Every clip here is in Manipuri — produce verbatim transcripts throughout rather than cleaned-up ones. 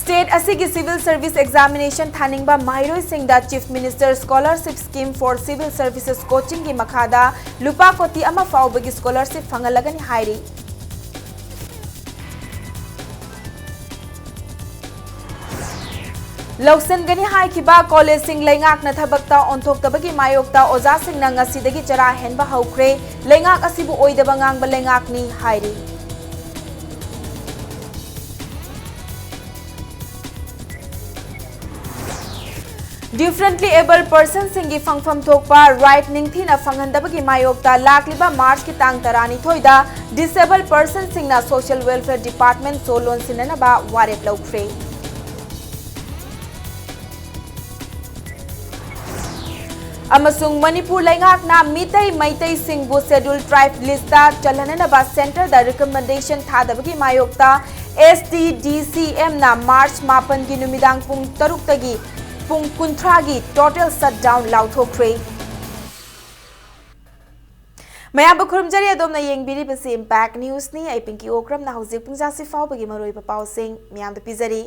State ꯑꯁꯤꯒꯤ civil service examination ꯊꯥꯅꯤꯡꯕ ꯃꯍꯩꯔꯣꯏꯁꯤꯡꯗ Chief Minister Scholarship Scheme for Civil Services Coachingꯒꯤ ꯃꯈꯥꯗ ꯂꯨꯄꯥ ꯀꯣꯇꯤ ꯑꯃ ꯐꯥꯎꯕꯒꯤ scholarship ꯐꯪꯍꯜꯂꯒꯅꯤ ꯍꯥꯏꯔꯤ꯫ ꯂꯧꯁꯤꯟꯒꯅꯤ ꯍꯥꯏꯈꯤꯕ collegeꯁꯤꯡ ꯂꯩꯉꯥꯛꯅ ꯊꯕꯛꯇ ꯑꯣꯟꯊꯣꯛꯇꯕꯒꯤ ꯃꯥꯌꯣꯛꯇ ꯑꯣꯖꯥꯁꯤꯡꯅ ꯉꯁꯤꯗꯒꯤ ꯆꯔꯥ ꯍꯦꯟꯕ ꯍꯧꯈ꯭ꯔꯦ꯫ ꯂꯩꯉꯥꯛ ꯑꯁꯤꯕꯨ ꯑꯣꯏꯗꯕ ꯉꯥꯡꯕ ꯂꯩꯉꯥꯛꯅꯤ ꯍꯥꯏꯔꯤ꯫ Differently abled personꯁꯤꯡꯒꯤ ꯐꯪꯐꯝ ꯊꯣꯛꯄ right ꯅꯤꯡꯊꯤꯅ ꯐꯪꯍꯟꯗꯕꯒꯤ ꯃꯥꯌꯣꯛꯇ ꯂꯥꯛꯂꯤꯕ Marchꯀꯤ ꯇꯥꯡ ꯇꯔꯥꯅꯤꯊꯣꯏꯗ disabled personꯁꯤꯡꯅ Social Welfare Department ꯁꯣ ꯂꯣꯟꯁꯤꯟꯅꯅꯕ ꯋꯥꯔꯦꯞ ꯂꯧꯈ꯭ꯔꯦ꯫ ꯑꯃꯁꯨꯡ ꯃꯅꯤꯄꯨꯔ ꯂꯩꯉꯥꯛꯅ ꯃꯤꯇꯩ ꯃꯩꯇꯩꯁꯤꯡꯕꯨ Scheduled Tribe listꯇ ꯆꯜꯍꯟꯅꯅꯕ centreꯗ recommendation ꯊꯥꯗꯕꯒꯤ ꯃꯥꯌꯣꯛꯇ STDCMꯅ March ꯃꯥꯄꯟꯒꯤ ꯅꯨꯃꯤꯗꯥꯡ ꯄꯨꯡ ꯇꯔꯨꯛꯇꯒꯤ ꯄꯨꯡ ꯀꯨꯟꯊ꯭ꯔꯥꯒꯤ total shutdown ꯂꯥꯎꯊꯣꯛꯈ꯭ꯔꯦ꯫ ꯃꯌꯥꯝꯕꯨ ꯈꯨꯔꯨꯝꯖꯔꯤ, ꯑꯗꯣꯝꯅ ꯌꯦꯡꯕꯤꯔꯤꯕꯁꯤ Impact Newsꯅꯤ꯫ ꯑꯩ ꯄꯤꯡꯀꯤ ꯑꯣꯀ꯭ꯔꯝꯅ ꯍꯧꯖꯤꯛ ꯄꯨꯡ ꯖꯥꯁꯤ ꯐꯥꯎꯕꯒꯤ ꯃꯔꯨꯑꯣꯏꯕ ꯄꯥꯎꯁꯤꯡ ꯃꯌꯥꯝꯗ ꯄꯤꯖꯔꯤ꯫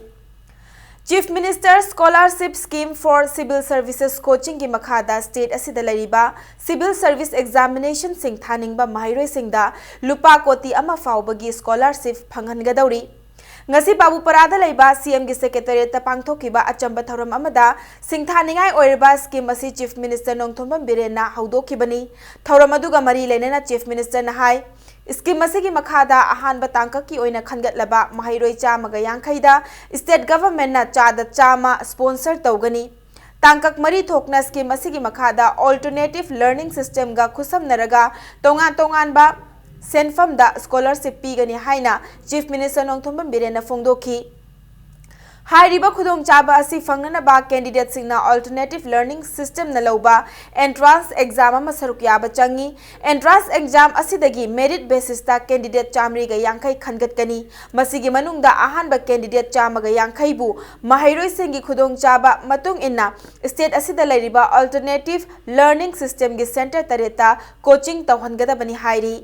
Chief Minister Scholarship Scheme for Civil Services Coachingꯒꯤ ꯃꯈꯥꯗ state ꯑꯁꯤꯗ ꯂꯩꯔꯤꯕ civil service examinationꯁꯤꯡ ꯊꯥꯅꯤꯡꯕ ꯃꯍꯩꯔꯣꯏꯁꯤꯡꯗ ꯂꯨꯄꯥ ꯀꯣꯇꯤ ꯑꯃ ꯐꯥꯎꯕꯒꯤ scholarship ꯐꯪꯍꯟꯒꯗꯧꯔꯤ꯫ ꯉꯁꯤ ꯕꯥꯕꯨꯄꯔꯥꯗ ꯂꯩꯕ CMꯒꯤ secretariatꯇ ꯄꯥꯡꯊꯣꯛꯈꯤꯕ ꯑꯆꯝꯕ ꯊꯧꯔꯝ ꯑꯃꯗ ꯁꯤꯡꯊꯥꯅꯤꯡꯉꯥꯏ ꯑꯣꯏꯔꯕ scheme ꯑꯁꯤ Chief Minister ꯅꯣꯡꯊꯣꯝꯕꯝ ꯕꯤꯔꯦꯟꯅ ꯍꯧꯗꯣꯛꯈꯤꯕꯅꯤ꯫ ꯊꯧꯔꯝ ꯑꯗꯨꯒ ꯃꯔꯤ ꯂꯩꯅꯅ Chief Ministerꯅ ꯍꯥꯏ, scheme ꯑꯁꯤꯒꯤ ꯃꯈꯥꯗ ꯑꯍꯥꯟꯕ ꯇꯥꯡꯀꯛꯀꯤ ꯑꯣꯏꯅ ꯈꯟꯒꯠꯂꯕ ꯃꯍꯩꯔꯣꯏ ꯆꯥꯝꯃꯒ ꯌꯥꯡꯈꯩꯗ state governmentꯅ ꯆꯥꯗ ꯆꯥꯝꯃ sponsor ꯇꯧꯒꯅꯤ꯫ ꯇꯥꯡꯀꯛ ꯃꯔꯤ ꯊꯣꯛꯅ scheme ꯑꯁꯤꯒꯤ ꯃꯈꯥꯗ alternative learning systemꯒ ꯈꯨꯠꯁꯝꯅꯔꯒ ꯇꯣꯉꯥꯟ ꯇꯣꯉꯥꯟꯕ ꯁꯦꯟꯐꯝꯗ scholarship ꯄꯤꯒꯅꯤ ꯍꯥꯏꯅ Chief Minister ꯅꯣꯡꯊꯣꯝꯕꯝ ꯕꯤꯔꯦꯟꯅ ꯐꯣꯡꯗꯣꯛꯈꯤ꯫ ꯍꯥꯏꯔꯤꯕ ꯈꯨꯗꯣꯡꯆꯥꯕ ꯑꯁꯤ ꯐꯪꯅꯅꯕ candidateꯁꯤꯡꯅ alternative learning systemꯅ ꯂꯧꯕ entrance exam ꯑꯃ ꯁꯔꯨꯛ ꯌꯥꯕ ꯆꯪꯏ꯫ Entrance exam ꯑꯁꯤꯗꯒꯤ merit basisꯇ candidate ꯆꯥꯃꯔꯤꯒ ꯌꯥꯡꯈꯩ ꯈꯟꯒꯠꯀꯅꯤ꯫ ꯃꯁꯤꯒꯤ ꯃꯅꯨꯡꯗ ꯑꯍꯥꯟꯕ candidate ꯆꯥꯝꯃꯒ ꯌꯥꯡꯈꯩꯕꯨ ꯃꯍꯩꯔꯣꯏꯁꯤꯡꯒꯤ ꯈꯨꯗꯣꯡꯆꯥꯕ ꯃꯇꯨꯡ ꯏꯟꯅ state ꯑꯁꯤꯗ ꯂꯩꯔꯤꯕ alternative learning systemꯒꯤ centre ꯇꯔꯦꯠꯇ coaching ꯇꯧꯍꯟꯒꯗꯕꯅꯤ ꯍꯥꯏꯔꯤ꯫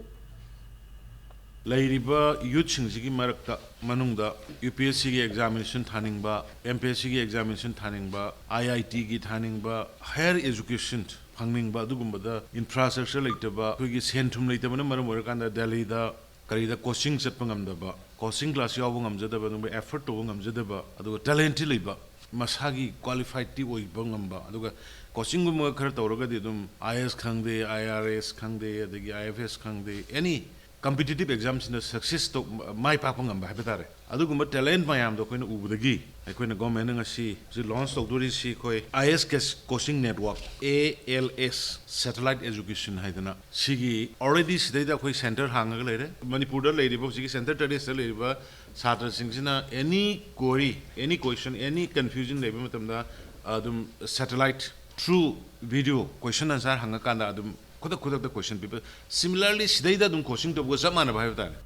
ꯂꯩꯔꯤꯕ ꯌꯨꯠꯁꯤꯡꯁꯤꯒꯤ ꯃꯔꯛꯇ, ꯃꯅꯨꯡꯗ UPSCꯒꯤ examination ꯊꯥꯅꯤꯡꯕ, MPSCꯒꯤ examination ꯊꯥꯅꯤꯡꯕ, IITꯒꯤ ꯊꯥꯅꯤꯡꯕ, higher education ꯐꯪꯅꯤꯡꯕ, ꯑꯗꯨꯒꯨꯝꯕꯗ infrastructure ꯂꯩꯇꯕ, ꯑꯩꯈꯣꯏꯒꯤ ꯁꯦꯟ ꯊꯨꯝ ꯂꯩꯇꯕꯅ ꯃꯔꯝ ꯑꯣꯏꯔꯀꯥꯟꯗ ꯗꯦꯜꯂꯤꯗ ꯀꯔꯤꯗ coaching ꯆꯠꯄ ꯉꯝꯗꯕ, coaching class ꯌꯥꯎꯕ ꯉꯝꯖꯗꯕ, ꯑꯗꯨꯒꯨꯝꯕ effort ꯇꯧꯕ ꯉꯝꯖꯗꯕ, ꯑꯗꯨꯒ talentꯇꯤ ꯂꯩꯕ, ꯃꯁꯥꯒꯤ qualifiedꯇꯤ ꯑꯣꯏꯕ ꯉꯝꯕ, ꯑꯗꯨꯒ coachingꯒꯨꯝꯕ ꯈꯔ ꯇꯧꯔꯒꯗꯤ ꯑꯗꯨꯝ IAS ꯈꯪꯗꯦ, IRS ꯈꯪꯗꯦ, ꯑꯗꯒꯤ IFS ꯈꯪꯗꯦ, any competitive examꯁꯤꯅ success ꯇꯧ, ꯃꯥꯏ ꯄꯥꯛꯄ ꯉꯝꯕ ꯍꯥꯏꯕ ꯇꯥꯔꯦ꯫ ꯑꯗꯨꯒꯨꯝꯕ talent ꯃꯌꯥꯝꯗꯣ ꯑꯩꯈꯣꯏꯅ ꯎꯕꯗꯒꯤ ꯑꯩꯈꯣꯏꯅ governmentꯅ ꯉꯁꯤ ꯍꯧꯖꯤꯛ launch ꯇꯧꯗꯣꯔꯤꯁꯤ ꯑꯩꯈꯣꯏ IAS coaching network, ALS satellite education ꯍꯥꯏꯗꯅ, ꯁꯤꯒꯤ already ꯁꯤꯗꯩꯗ ꯑꯩꯈꯣꯏ center ꯍꯥꯡꯉꯒ ꯂꯩꯔꯦ꯫ ꯃꯅꯤꯄꯨꯔꯗ ꯂꯩꯔꯤꯕ ꯍꯧꯖꯤꯛꯀꯤ center ꯇꯔꯦꯠꯁꯤꯗ ꯂꯩꯔꯤꯕ ꯁꯥꯇ꯭ꯔꯁꯤꯡꯁꯤꯅ any query, any question, any confusion ꯂꯩꯕ ꯃꯇꯝꯗ ꯑꯗꯨꯝ satellite through video question answer ꯍꯪꯉꯀꯥꯟꯗ ꯑꯗꯨꯝ ꯈꯨꯗꯛ ꯈꯨꯗꯛꯇ question ꯄꯤꯕ꯫ Similarly ꯁꯤꯗꯩꯗ ꯑꯗꯨꯝ coaching ꯇꯧꯕꯒ ꯆꯞ ꯃꯥꯟꯅꯕ ꯍꯥꯏꯕ ꯇꯥꯔꯦ꯫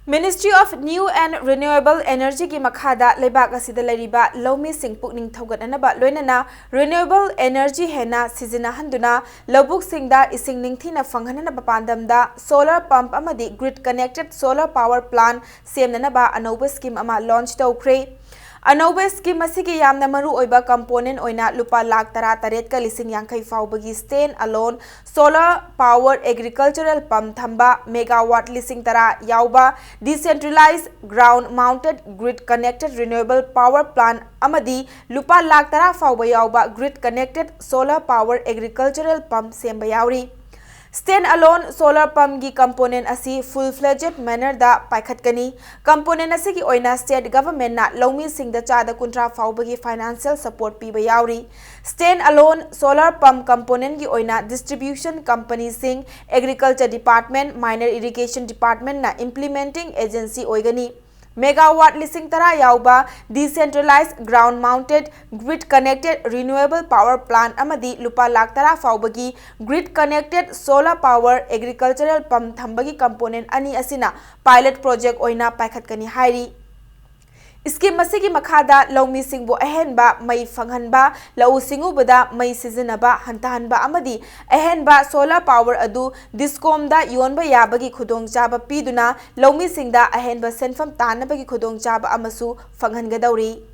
Ministry of New and Renewable Energyꯒꯤ ꯃꯈꯥꯗ ꯂꯩꯕꯥꯛ ꯑꯁꯤꯗ ꯂꯩꯔꯤꯕ ꯂꯧꯃꯤꯁꯤꯡ ꯄꯨꯛꯅꯤꯡ ꯊꯧꯒꯠꯅꯅꯕ ꯂꯣꯏꯅꯅ renewable energy ꯍꯦꯟꯅ ꯁꯤꯖꯤꯟꯅꯍꯟꯗꯨꯅ ꯂꯧꯕꯨꯛꯁꯤꯡꯗ ꯏꯁꯤꯡ ꯅꯤꯡꯊꯤꯅ ꯐꯪꯍꯟꯅꯕ ꯄꯥꯟꯗꯝꯗ solar pump ꯑꯃꯗꯤ grid connected solar power plant ꯁꯦꯝꯅꯅꯕ ꯑꯅꯧꯕ scheme ꯑꯃ launch ꯇꯧꯈ꯭ꯔꯦ꯫ ꯑꯅꯧꯕ scheme ꯑꯁꯤꯒꯤ ꯌꯥꯝꯅ ꯃꯔꯨ ꯑꯣꯏꯕ component ꯑꯣꯏꯅ ꯂꯨꯄꯥ ꯂꯥꯈ ꯇꯔꯥ ꯇꯔꯦꯠꯀ ꯂꯤꯁꯤꯡ ꯌꯥꯡꯈꯩ ꯐꯥꯎꯕꯒꯤ stand alone solar power agricultural pump ꯊꯝꯕ, megawatt ꯂꯤꯁꯤꯡ ꯇꯔꯥ ꯌꯥꯎꯕ decentralized ground mounted grid connected renewable power plant ꯑꯃꯗꯤ ꯂꯨꯄꯥ ꯂꯥꯈ ꯇꯔꯥ ꯐꯥꯎꯕ ꯌꯥꯎꯕ grid connected solar power agricultural pump ꯁꯦꯝꯕ ꯌꯥꯎꯔꯤ꯫ Stand alone solar pumpꯒꯤ component ꯑꯁꯤ full fledged mannerꯗ ꯄꯥꯏꯈꯠꯀꯅꯤ꯫ Component ꯑꯁꯤꯒꯤ ꯑꯣꯏꯅ state governmentꯅ ꯂꯧꯃꯤꯁꯤꯡꯗ ꯆꯥꯗ ꯀꯨꯟꯊ꯭ꯔꯥ ꯐꯥꯎꯕꯒꯤ financial support ꯄꯤꯕ ꯌꯥꯎꯔꯤ꯫ Stand alone solar pump componentꯒꯤ ꯑꯣꯏꯅ distribution companyꯁꯤꯡ, agriculture department, minor irrigation departmentꯅ implementing agency ꯑꯣꯏꯒꯅꯤ꯫ Megawatt ꯂꯤꯁꯤꯡ ꯇꯔꯥ ꯌꯥꯎꯕ decentralized ground mounted grid connected renewable power plant ꯑꯃꯗꯤ ꯂꯨꯄꯥ ꯂꯥꯈ ꯇꯔꯥ ꯐꯥꯎꯕꯒꯤ grid connected solar power agricultural pump ꯊꯝꯕꯒꯤ component ꯑꯅꯤ ꯑꯁꯤꯅ pilot project ꯑꯣꯏꯅ ꯄꯥꯏꯈꯠꯀꯅꯤ ꯍꯥꯏꯔꯤ꯫ ꯁ꯭ꯀꯤꯝ ꯑꯁꯤꯒꯤ ꯃꯈꯥꯗ ꯂꯧꯃꯤꯁꯤꯡꯕꯨ ꯑꯍꯦꯟꯕ ꯃꯩ ꯐꯪꯍꯟꯕ, ꯂꯧꯎ ꯁꯤꯡꯎꯕꯗ ꯃꯩ ꯁꯤꯖꯤꯟꯅꯕ ꯍꯟꯊꯍꯟꯕ ꯑꯃꯗꯤ ꯑꯍꯦꯟꯕ ꯁꯣꯂꯔ ꯄꯥꯋꯔ ꯑꯗꯨ ꯗꯤꯁꯀꯣꯝꯗ ꯌꯣꯟꯕ ꯌꯥꯕꯒꯤ ꯈꯨꯗꯣꯡꯆꯥꯕ ꯄꯤꯗꯨꯅ ꯂꯧꯃꯤꯁꯤꯡꯗ ꯑꯍꯦꯟꯕ ꯁꯦꯟꯐꯝ ꯇꯥꯟꯅꯕꯒꯤ ꯈꯨꯗꯣꯡꯆꯥꯕ ꯑꯃꯁꯨ ꯐꯪꯍꯟꯒꯗꯧꯔꯤ꯫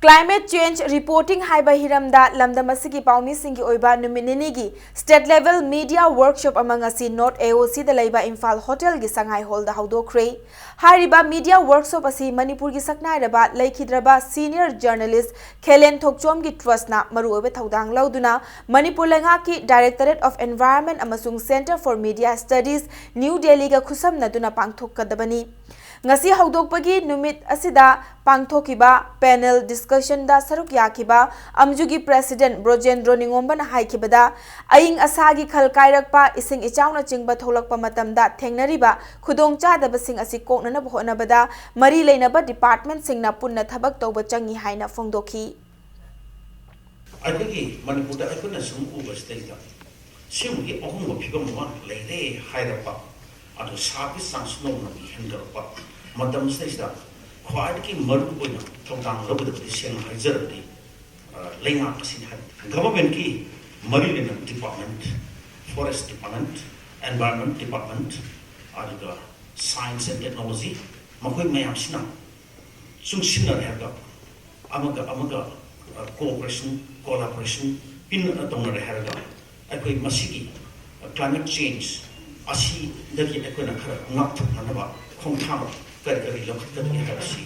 Climate Change Reporting ꯍꯥꯏꯕ ꯍꯤꯔꯝꯗ ꯂꯝꯗꯝ ꯑꯁꯤꯒꯤ ꯄꯥꯎꯃꯤꯁꯤꯡꯒꯤ ꯑꯣꯏꯕ ꯅꯨꯃꯤꯠ ꯅꯤꯅꯤꯒꯤ State Level Media Workshop ꯑꯃ ꯉꯁꯤ North A O C ꯗ ꯂꯩꯕ ꯏꯝꯐꯥꯜ ꯍꯣꯇꯦꯜꯒꯤ ꯁꯉꯥꯏ ꯍꯣꯜꯗ ꯍꯧꯗꯣꯛꯈ꯭ꯔꯦ꯫ ꯍꯥꯏꯔꯤꯕ media workshop ꯑꯁꯤ ꯃꯅꯤꯄꯨꯔꯒꯤ ꯁꯛꯅꯥꯏꯔꯕ ꯂꯩꯈꯤꯗ꯭ꯔꯕ senior journalist ꯈꯦꯂꯦꯟ ꯊꯣꯛꯆꯣꯝꯒꯤ trust ꯅ ꯃꯔꯨꯑꯣꯏꯕ ꯊꯧꯗꯥꯡ ꯂꯧꯗꯨꯅ ꯃꯅꯤꯄꯨꯔ ꯂꯩꯉꯥꯛꯀꯤ Directorate of Environment ꯑꯃꯁꯨꯡ Centre for Media Studies, New Delhi ꯒ ꯈꯨꯠꯁꯝꯅꯗꯨꯅ ꯄꯥꯡꯊꯣꯛꯀꯗꯕꯅꯤ꯫ ꯉꯁꯤ ꯍꯧꯗꯣꯛꯄꯒꯤ ꯅꯨꯃꯤꯠ ꯑꯁꯤꯗ ꯄꯥꯡꯊꯣꯛꯈꯤꯕ panel discussion ꯗ ꯁꯔꯨꯛ ꯌꯥꯈꯤꯕ ꯑꯝꯖꯨꯒꯤ President ꯕ꯭ꯔꯣꯖꯦꯟꯗ꯭ꯔꯣ ꯅꯤꯉꯣꯝꯕꯅ ꯍꯥꯏꯈꯤꯕꯗ, ꯑꯏꯪ ꯑꯁꯥꯒꯤ ꯈꯜ ꯀꯥꯏꯔꯛꯄ, ꯏꯁꯤꯡ ꯏꯆꯥꯎꯅꯆꯤꯡꯕ ꯊꯣꯛꯂꯛꯄ ꯃꯇꯝꯗ ꯊꯦꯡꯅꯔꯤꯕ ꯈꯨꯗꯣꯡꯆꯥꯗꯕꯁꯤꯡ ꯑꯁꯤ ꯀꯣꯛꯅꯅꯕ ꯍꯣꯠꯅꯕꯗ ꯃꯔꯤ ꯂꯩꯅꯕ department ꯁꯤꯡꯅ ꯄꯨꯟꯅ ꯊꯕꯛ ꯇꯧꯕ ꯆꯪꯏ ꯍꯥꯏꯅ ꯐꯣꯡꯗꯣꯛꯈꯤ꯫ ꯑꯩꯈꯣꯏꯒꯤ ꯃꯅꯤꯄꯨꯔꯗ ꯑꯩꯈꯣꯏꯅ ꯁꯨꯝ ꯎꯕꯁꯤꯗꯩꯗ ꯁꯤꯒꯨꯝꯕꯒꯤ ꯑꯍꯣꯡꯕ ꯐꯤꯕꯝ ꯑꯃ ꯂꯩꯔꯦ ꯍꯥꯏꯔꯛꯄ, ꯑꯗꯨ ꯁꯥꯕꯒꯤ ꯆꯥꯡꯁꯨ ꯅꯣꯡꯃꯒꯤ ꯍꯦꯟꯒꯠꯂꯛꯄ ꯃꯇꯝꯁꯤꯗꯩꯁꯤꯗ ꯈ꯭ꯋꯥꯏꯗꯒꯤ ꯃꯔꯨ ꯑꯣꯏꯅ ꯊꯧꯗꯥꯡ ꯂꯧꯒꯗꯕꯗꯤ, ꯁꯦꯡꯅ ꯍꯥꯏꯖꯔꯕꯗꯤ, ꯑ, ꯂꯩꯉꯥꯛ ꯑꯁꯤꯅꯤ ꯍꯥꯏ꯫ Government ꯀꯤ ꯃꯔꯤ ꯂꯩꯅꯕ department, Forest Department, Environment Department, ꯑꯗꯨꯒ Science and Technology, ꯃꯈꯣꯏ ꯃꯌꯥꯝꯁꯤꯅ ꯆꯨꯡꯁꯤꯟꯅꯔꯦ ꯍꯥꯏꯔꯒ, ꯑꯃꯒ ꯑꯃꯒ, ꯑ, cooperation, collaboration ꯄꯤꯟ ꯇꯧꯅꯔꯦ ꯍꯥꯏꯔꯒ, ꯑꯩꯈꯣꯏ ꯃꯁꯤꯒꯤ, ꯑ, climate change ꯑꯁꯤꯗꯒꯤ ꯑꯩꯈꯣꯏꯅ ꯈꯔ ꯉꯥꯛꯊꯣꯛꯅꯅꯕ ꯈꯣꯡꯊꯥꯡ ꯀꯔꯤ ꯀꯔꯤ ꯂꯧꯈꯠꯀꯗꯒꯦ ꯍꯥꯏꯕꯁꯤ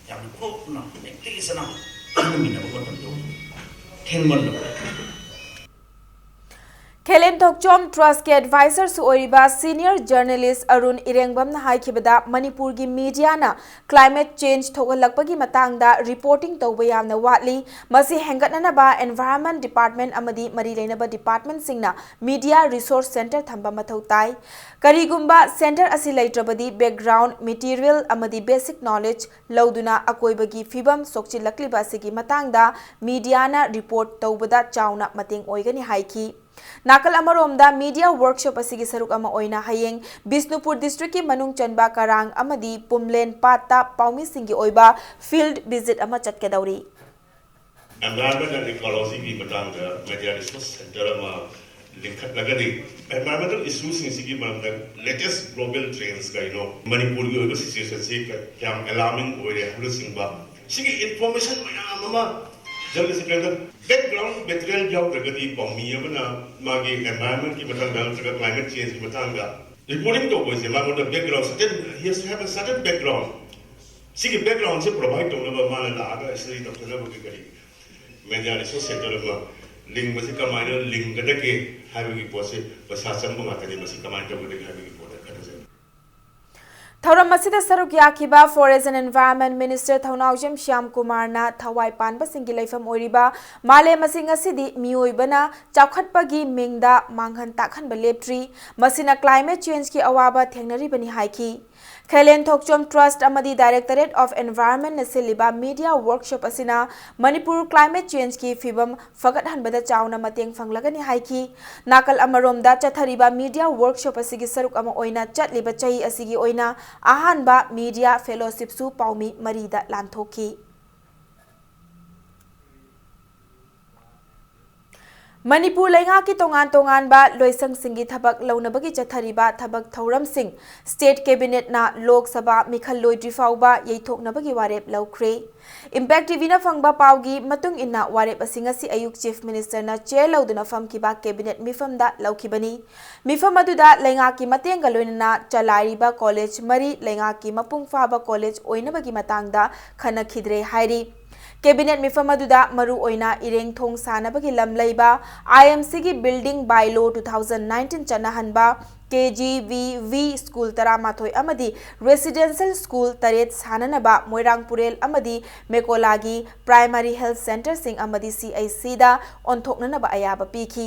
ꯌꯥꯝꯅ ꯀꯨꯞꯅ ꯅꯦꯛꯂꯦꯖꯅ ꯈꯟꯅꯃꯤꯟꯅꯕ ꯃꯇꯝꯗ ꯊꯦꯡꯃꯜꯂꯕ꯫ ꯈꯦꯂꯦꯟ ꯊꯣꯛꯆꯣꯝ trust ꯀꯤ advisor ꯁꯨ ꯑꯣꯏꯔꯤꯕ senior journalist ꯑꯔꯨꯟ ꯏꯔꯦꯡꯕꯝꯅ ꯍꯥꯏꯈꯤꯕꯗ, ꯃꯅꯤꯄꯨꯔꯒꯤ media ꯅ climate change ꯊꯣꯛꯍꯜꯂꯛꯄꯒꯤ ꯃꯇꯥꯡꯗ reporting ꯇꯧꯕ ꯌꯥꯝꯅ ꯋꯥꯠꯂꯤ꯫ ꯃꯁꯤ ꯍꯦꯟꯒꯠꯅꯅꯕ environment department ꯑꯃꯗꯤ ꯃꯔꯤ ꯂꯩꯅꯕ department ꯁꯤꯡꯅ media resource centre ꯊꯝꯕ ꯃꯊꯧ ꯇꯥꯏ꯫ ꯀꯔꯤꯒꯨꯝꯕ centre ꯑꯁꯤ ꯂꯩꯇ꯭ꯔꯕꯗꯤ, background material ꯑꯃꯗꯤ basic knowledge ꯂꯧꯗꯨꯅ ꯑꯀꯣꯏꯕꯒꯤ ꯐꯤꯕꯝ ꯁꯣꯛꯆꯤꯜꯂꯛꯂꯤꯕ ꯑꯁꯤꯒꯤ ꯃꯇꯥꯡꯗ media ꯅ report ꯇꯧꯕꯗ ꯆꯥꯎꯅ ꯃꯇꯦꯡ ꯑꯣꯏꯒꯅꯤ ꯍꯥꯏꯈꯤ꯫ ꯅꯥꯀꯜ ꯑꯃꯔꯣꯝꯗ media workshop ꯑꯁꯤꯒꯤ ꯁꯔꯨꯛ ꯑꯃ ꯑꯣꯏꯅ ꯍꯌꯦꯡ ꯕꯤꯁꯅꯨꯄꯨꯔ districtꯀꯤ ꯃꯅꯨꯡ ꯆꯟꯕ ꯀꯔꯥꯡ ꯑꯃꯗꯤ ꯄꯨꯝꯂꯦꯟ ꯄꯥꯠꯇ ꯄꯥꯎꯃꯤꯁꯤꯡꯒꯤ ꯑꯣꯏꯕ field visit ꯑꯃ ꯆꯠꯀꯗꯧꯔꯤ꯫ Environment and Ecologyꯒꯤ ꯃꯇꯥꯡꯗ media resource center ꯑꯃ ꯂꯤꯡꯈꯠꯂꯒꯗꯤ environmental issueꯁꯤꯡꯁꯤꯒꯤ ꯃꯔꯝꯗ latest global trends ꯀꯔꯤꯅꯣ, ꯃꯅꯤꯄꯨꯔꯒꯤ ꯑꯣꯏꯕ situationꯁꯤ ꯀ- ꯀꯌꯥꯝ alarming ꯑꯣꯏꯔꯦ ꯍꯥꯏꯕꯅꯆꯤꯡꯕ ꯁꯤꯒꯤ information ꯃꯌꯥꯝ ꯑꯃ ꯖꯔꯅꯦꯜꯁꯤꯡ ꯀꯩꯗ background material ꯌꯥꯎꯗ꯭ꯔꯒꯗꯤ ꯄꯥꯎꯃꯤ ꯑꯃꯅ ꯃꯥꯒꯤ environmentꯀꯤ ꯃꯇꯥꯡꯗ ꯅꯠꯇ꯭ꯔꯒ climate changeꯀꯤ ꯃꯇꯥꯡꯗ reporting ꯇꯧꯕꯁꯦ ꯃꯉꯣꯟꯗ background certain, he has to have a certain background꯫ ꯁꯤꯒꯤ backgroundꯁꯦ provide ꯇꯧꯅꯕ ꯃꯥꯅ ꯂꯥꯛꯑꯒ study ꯇꯧꯖꯅꯕꯒꯤ ꯀꯔꯤ media resource center ꯑꯃ ꯂꯤꯡꯕꯁꯤ ꯀꯃꯥꯏꯅ ꯂꯤꯡꯒꯗꯒꯦ ꯍꯥꯏꯕꯒꯤ ꯄꯣꯠꯁꯤ ꯄꯩꯁꯥ ꯆꯪꯕ ꯉꯥꯛꯇꯅꯤ꯫ ꯃꯁꯤ ꯀꯃꯥꯏꯅ ꯇꯧꯒꯗꯒꯦ ꯍꯥꯏꯕꯒꯤ ꯄꯣꯠꯇ ꯈꯟꯅꯖꯩ꯫ ꯊꯧꯔꯝ ꯑꯁꯤꯗ ꯁꯔꯨꯛ ꯌꯥꯈꯤꯕ Forest and Environment Minister ꯊꯧꯅꯥꯎꯖꯝ ꯁ꯭ꯌꯥꯝ ꯀꯨꯃꯥꯔꯅ ꯊꯋꯥꯏ ꯄꯥꯟꯕꯁꯤꯡꯒꯤ ꯂꯩꯐꯝ ꯑꯣꯏꯔꯤꯕ ꯃꯥꯂꯦꯝ ꯑꯁꯤ ꯉꯁꯤꯗꯤ ꯃꯤꯑꯣꯏꯕꯅ ꯆꯥꯎꯈꯠꯄꯒꯤ ꯃꯤꯡꯗ ꯃꯥꯡꯍꯟ ꯇꯥꯛꯍꯟꯕ ꯂꯦꯞꯇ꯭ꯔꯤ, ꯃꯁꯤꯅ climate changeꯀꯤ ꯑꯋꯥꯕ ꯊꯦꯡꯅꯔꯤꯕꯅꯤ ꯍꯥꯏꯈꯤ꯫ ꯈꯦꯂꯦꯟ ꯊꯣꯛꯆꯣꯝ Trust ꯑꯃꯗꯤ Directorate of Environmentꯅ ꯁꯤꯜꯂꯤꯕ media workshop ꯑꯁꯤꯅ ꯃꯅꯤꯄꯨꯔ climate changeꯀꯤ ꯐꯤꯕꯝ ꯐꯒꯠꯍꯟꯕꯗ ꯆꯥꯎꯅ ꯃꯇꯦꯡ ꯐꯪꯂꯒꯅꯤ ꯍꯥꯏꯈꯤ꯫ ꯅꯥꯀꯜ ꯑꯃꯔꯣꯝꯗ ꯆꯠꯊꯔꯤꯕ media workshop ꯑꯁꯤꯒꯤ ꯁꯔꯨꯛ ꯑꯃ ꯑꯣꯏꯅ ꯆꯠꯂꯤꯕ ꯆꯍꯤ ꯑꯁꯤꯒꯤ ꯑꯣꯏꯅ ꯑꯍꯥꯟꯕ media fellowshipꯁꯨ ꯄꯥꯎꯃꯤ ꯃꯔꯤꯗ ꯂꯥꯟꯊꯣꯛꯈꯤ꯫ ꯃꯅꯤꯄꯨꯔ ꯂꯩꯉꯥꯛꯀꯤ ꯇꯣꯉꯥꯟ ꯇꯣꯉꯥꯟꯕ ꯂꯣꯏꯁꯪꯁꯤꯡꯒꯤ ꯊꯕꯛ ꯂꯧꯅꯕꯒꯤ ꯆꯠꯊꯔꯤꯕ ꯊꯕꯛ ꯊꯧꯔꯝꯁꯤꯡ State Cabinetꯅ ꯂꯣꯛ ꯁꯚꯥ ꯃꯤꯈꯜ ꯂꯣꯏꯗ꯭ꯔꯤ ꯐꯥꯎꯕ ꯌꯩꯊꯣꯛꯅꯕꯒꯤ ꯋꯥꯔꯦꯞ ꯂꯧꯈ꯭ꯔꯦ꯫ Impact TVꯅ ꯐꯪꯕ ꯄꯥꯎꯒꯤ ꯃꯇꯨꯡ ꯏꯟꯅ ꯋꯥꯔꯦꯞ ꯑꯁꯤ ꯉꯁꯤ ꯑꯌꯨꯛ Chief Ministerꯅ chair ꯂꯧꯗꯨꯅ ꯐꯝꯈꯤꯕ Cabinet ꯃꯤꯐꯝꯗ ꯂꯧꯈꯤꯕꯅꯤ꯫ ꯃꯤꯐꯝ ꯑꯗꯨꯗ ꯂꯩꯉꯥꯛꯀꯤ ꯃꯇꯦꯡꯒ ꯂꯣꯏꯅꯅ ꯆꯂꯥꯏꯔꯤꯕ college ꯃꯔꯤ ꯂꯩꯉꯥꯛꯀꯤ ꯃꯄꯨꯡ ꯐꯥꯕ college ꯑꯣꯏꯅꯕꯒꯤ ꯃꯇꯥꯡꯗ ꯈꯟꯅꯈꯤꯗ꯭ꯔꯦ ꯍꯥꯏꯔꯤ꯫ Cabinet ꯃꯤꯐꯝ ꯑꯗꯨꯗ ꯃꯔꯨ ꯑꯣꯏꯅ ꯏꯔꯦꯡ ꯊꯣꯡ ꯁꯥꯅꯕꯒꯤ ꯂꯝ ꯂꯩꯕ IMCꯒꯤ building bylaw two thousand nineteen ꯆꯠꯅꯍꯟꯕ, KGVV school ꯇꯔꯥꯃꯥꯊꯣꯏ ꯑꯃꯗꯤ residential school ꯇꯔꯦꯠ ꯁꯥꯅꯅꯕ ꯃꯣꯏꯔꯥꯡ ꯄꯨꯔꯦꯜ ꯑꯃꯗꯤ ꯃꯦꯀꯣꯂꯥꯒꯤ primary health centreꯁꯤꯡ ꯑꯃꯗꯤ CHCꯗ ꯑꯣꯟꯊꯣꯛꯅꯅꯕ ꯑꯌꯥꯕ ꯄꯤꯈꯤ꯫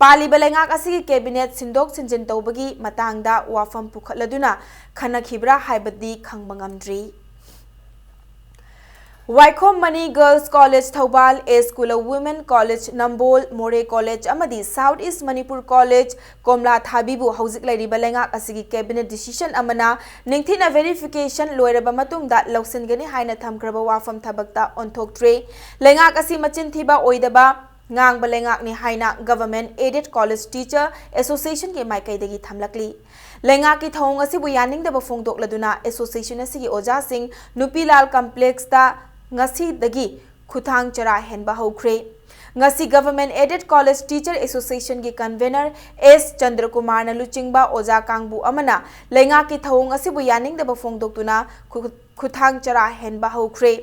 ꯄꯥꯜꯂꯤꯕ ꯂꯩꯉꯥꯛ ꯑꯁꯤꯒꯤ Cabinet ꯁꯤꯟꯗꯣꯛ ꯁꯤꯟꯖꯤꯟ ꯇꯧꯕꯒꯤ ꯃꯇꯥꯡꯗ ꯋꯥꯐꯝ ꯄꯨꯈꯠꯂꯗꯨꯅ ꯈꯟꯅꯈꯤꯕ꯭ꯔꯥ ꯍꯥꯏꯕꯗꯤ ꯈꯪꯕ ꯉꯝꯗ꯭ꯔꯤ꯫ ꯋꯥꯏꯈꯣꯝ ꯃꯅꯤ Girls College ꯊꯧꯕꯥꯜ, ꯑꯦꯁ ꯀꯨꯂ Women College ꯅꯝꯕꯣꯜ, ꯃꯣꯔꯦ College ꯑꯃꯗꯤ South East Manipur College ꯀꯣꯝꯂꯥ ꯊꯥꯕꯤꯕꯨ ꯍꯧꯖꯤꯛ ꯂꯩꯔꯤꯕ ꯂꯩꯉꯥꯛ ꯑꯁꯤꯒꯤ cabinet decision ꯑꯃꯅ ꯅꯤꯡꯊꯤꯅ verification ꯂꯣꯏꯔꯕ ꯃꯇꯨꯡꯗ ꯂꯧꯁꯤꯟꯒꯅꯤ ꯍꯥꯏꯅ ꯊꯝꯈ꯭ꯔꯕ ꯋꯥꯐꯝ ꯊꯕꯛꯇ ꯑꯣꯟꯊꯣꯛꯇ꯭ꯔꯦ꯫ ꯂꯩꯉꯥꯛ ꯑꯁꯤ ꯃꯆꯤꯟ ꯊꯤꯕ ꯑꯣꯏꯗꯕ ꯉꯥꯡꯕ ꯂꯩꯉꯥꯛꯅꯤ ꯍꯥꯏꯅ Government Aided College Teacher Association ꯒꯤ ꯃꯥꯏꯀꯩꯗꯒꯤ ꯊꯝꯂꯛꯂꯤ꯫ ꯂꯩꯉꯥꯛꯀꯤ ꯊꯧꯑꯣꯡ ꯑꯁꯤꯕꯨ ꯌꯥꯅꯤꯡꯗꯕ ꯐꯣꯡꯗꯣꯛꯂꯗꯨꯅ association ꯑꯁꯤꯒꯤ ꯑꯣꯖꯥꯁꯤꯡ ꯅꯨꯄꯤꯂꯥꯜ Complex ꯇ ꯉꯁꯤꯗꯒꯤ ꯈꯨꯊꯥꯡ ꯆꯔꯥ ꯍꯦꯟꯕ ꯍꯧꯈ꯭ꯔꯦ꯫ ꯉꯁꯤ Government Aided College Teacher Association ꯒꯤ convener ꯑꯦꯁ ꯆꯟꯗ꯭ꯔꯀꯨꯃꯥꯔꯅ ꯂꯨꯆꯤꯡꯕ ꯑꯣꯖꯥ ꯀꯥꯡꯕꯨ ꯑꯃꯅ ꯂꯩꯉꯥꯛꯀꯤ ꯊꯧꯑꯣꯡ ꯑꯁꯤꯕꯨ ꯌꯥꯅꯤꯡꯗꯕ ꯐꯣꯡꯗꯣꯛꯇꯨꯅ ꯈꯨ-, ꯈꯨꯊꯥꯡ ꯆꯔꯥ ꯍꯦꯟꯕ ꯍꯧꯈ꯭ꯔꯦ꯫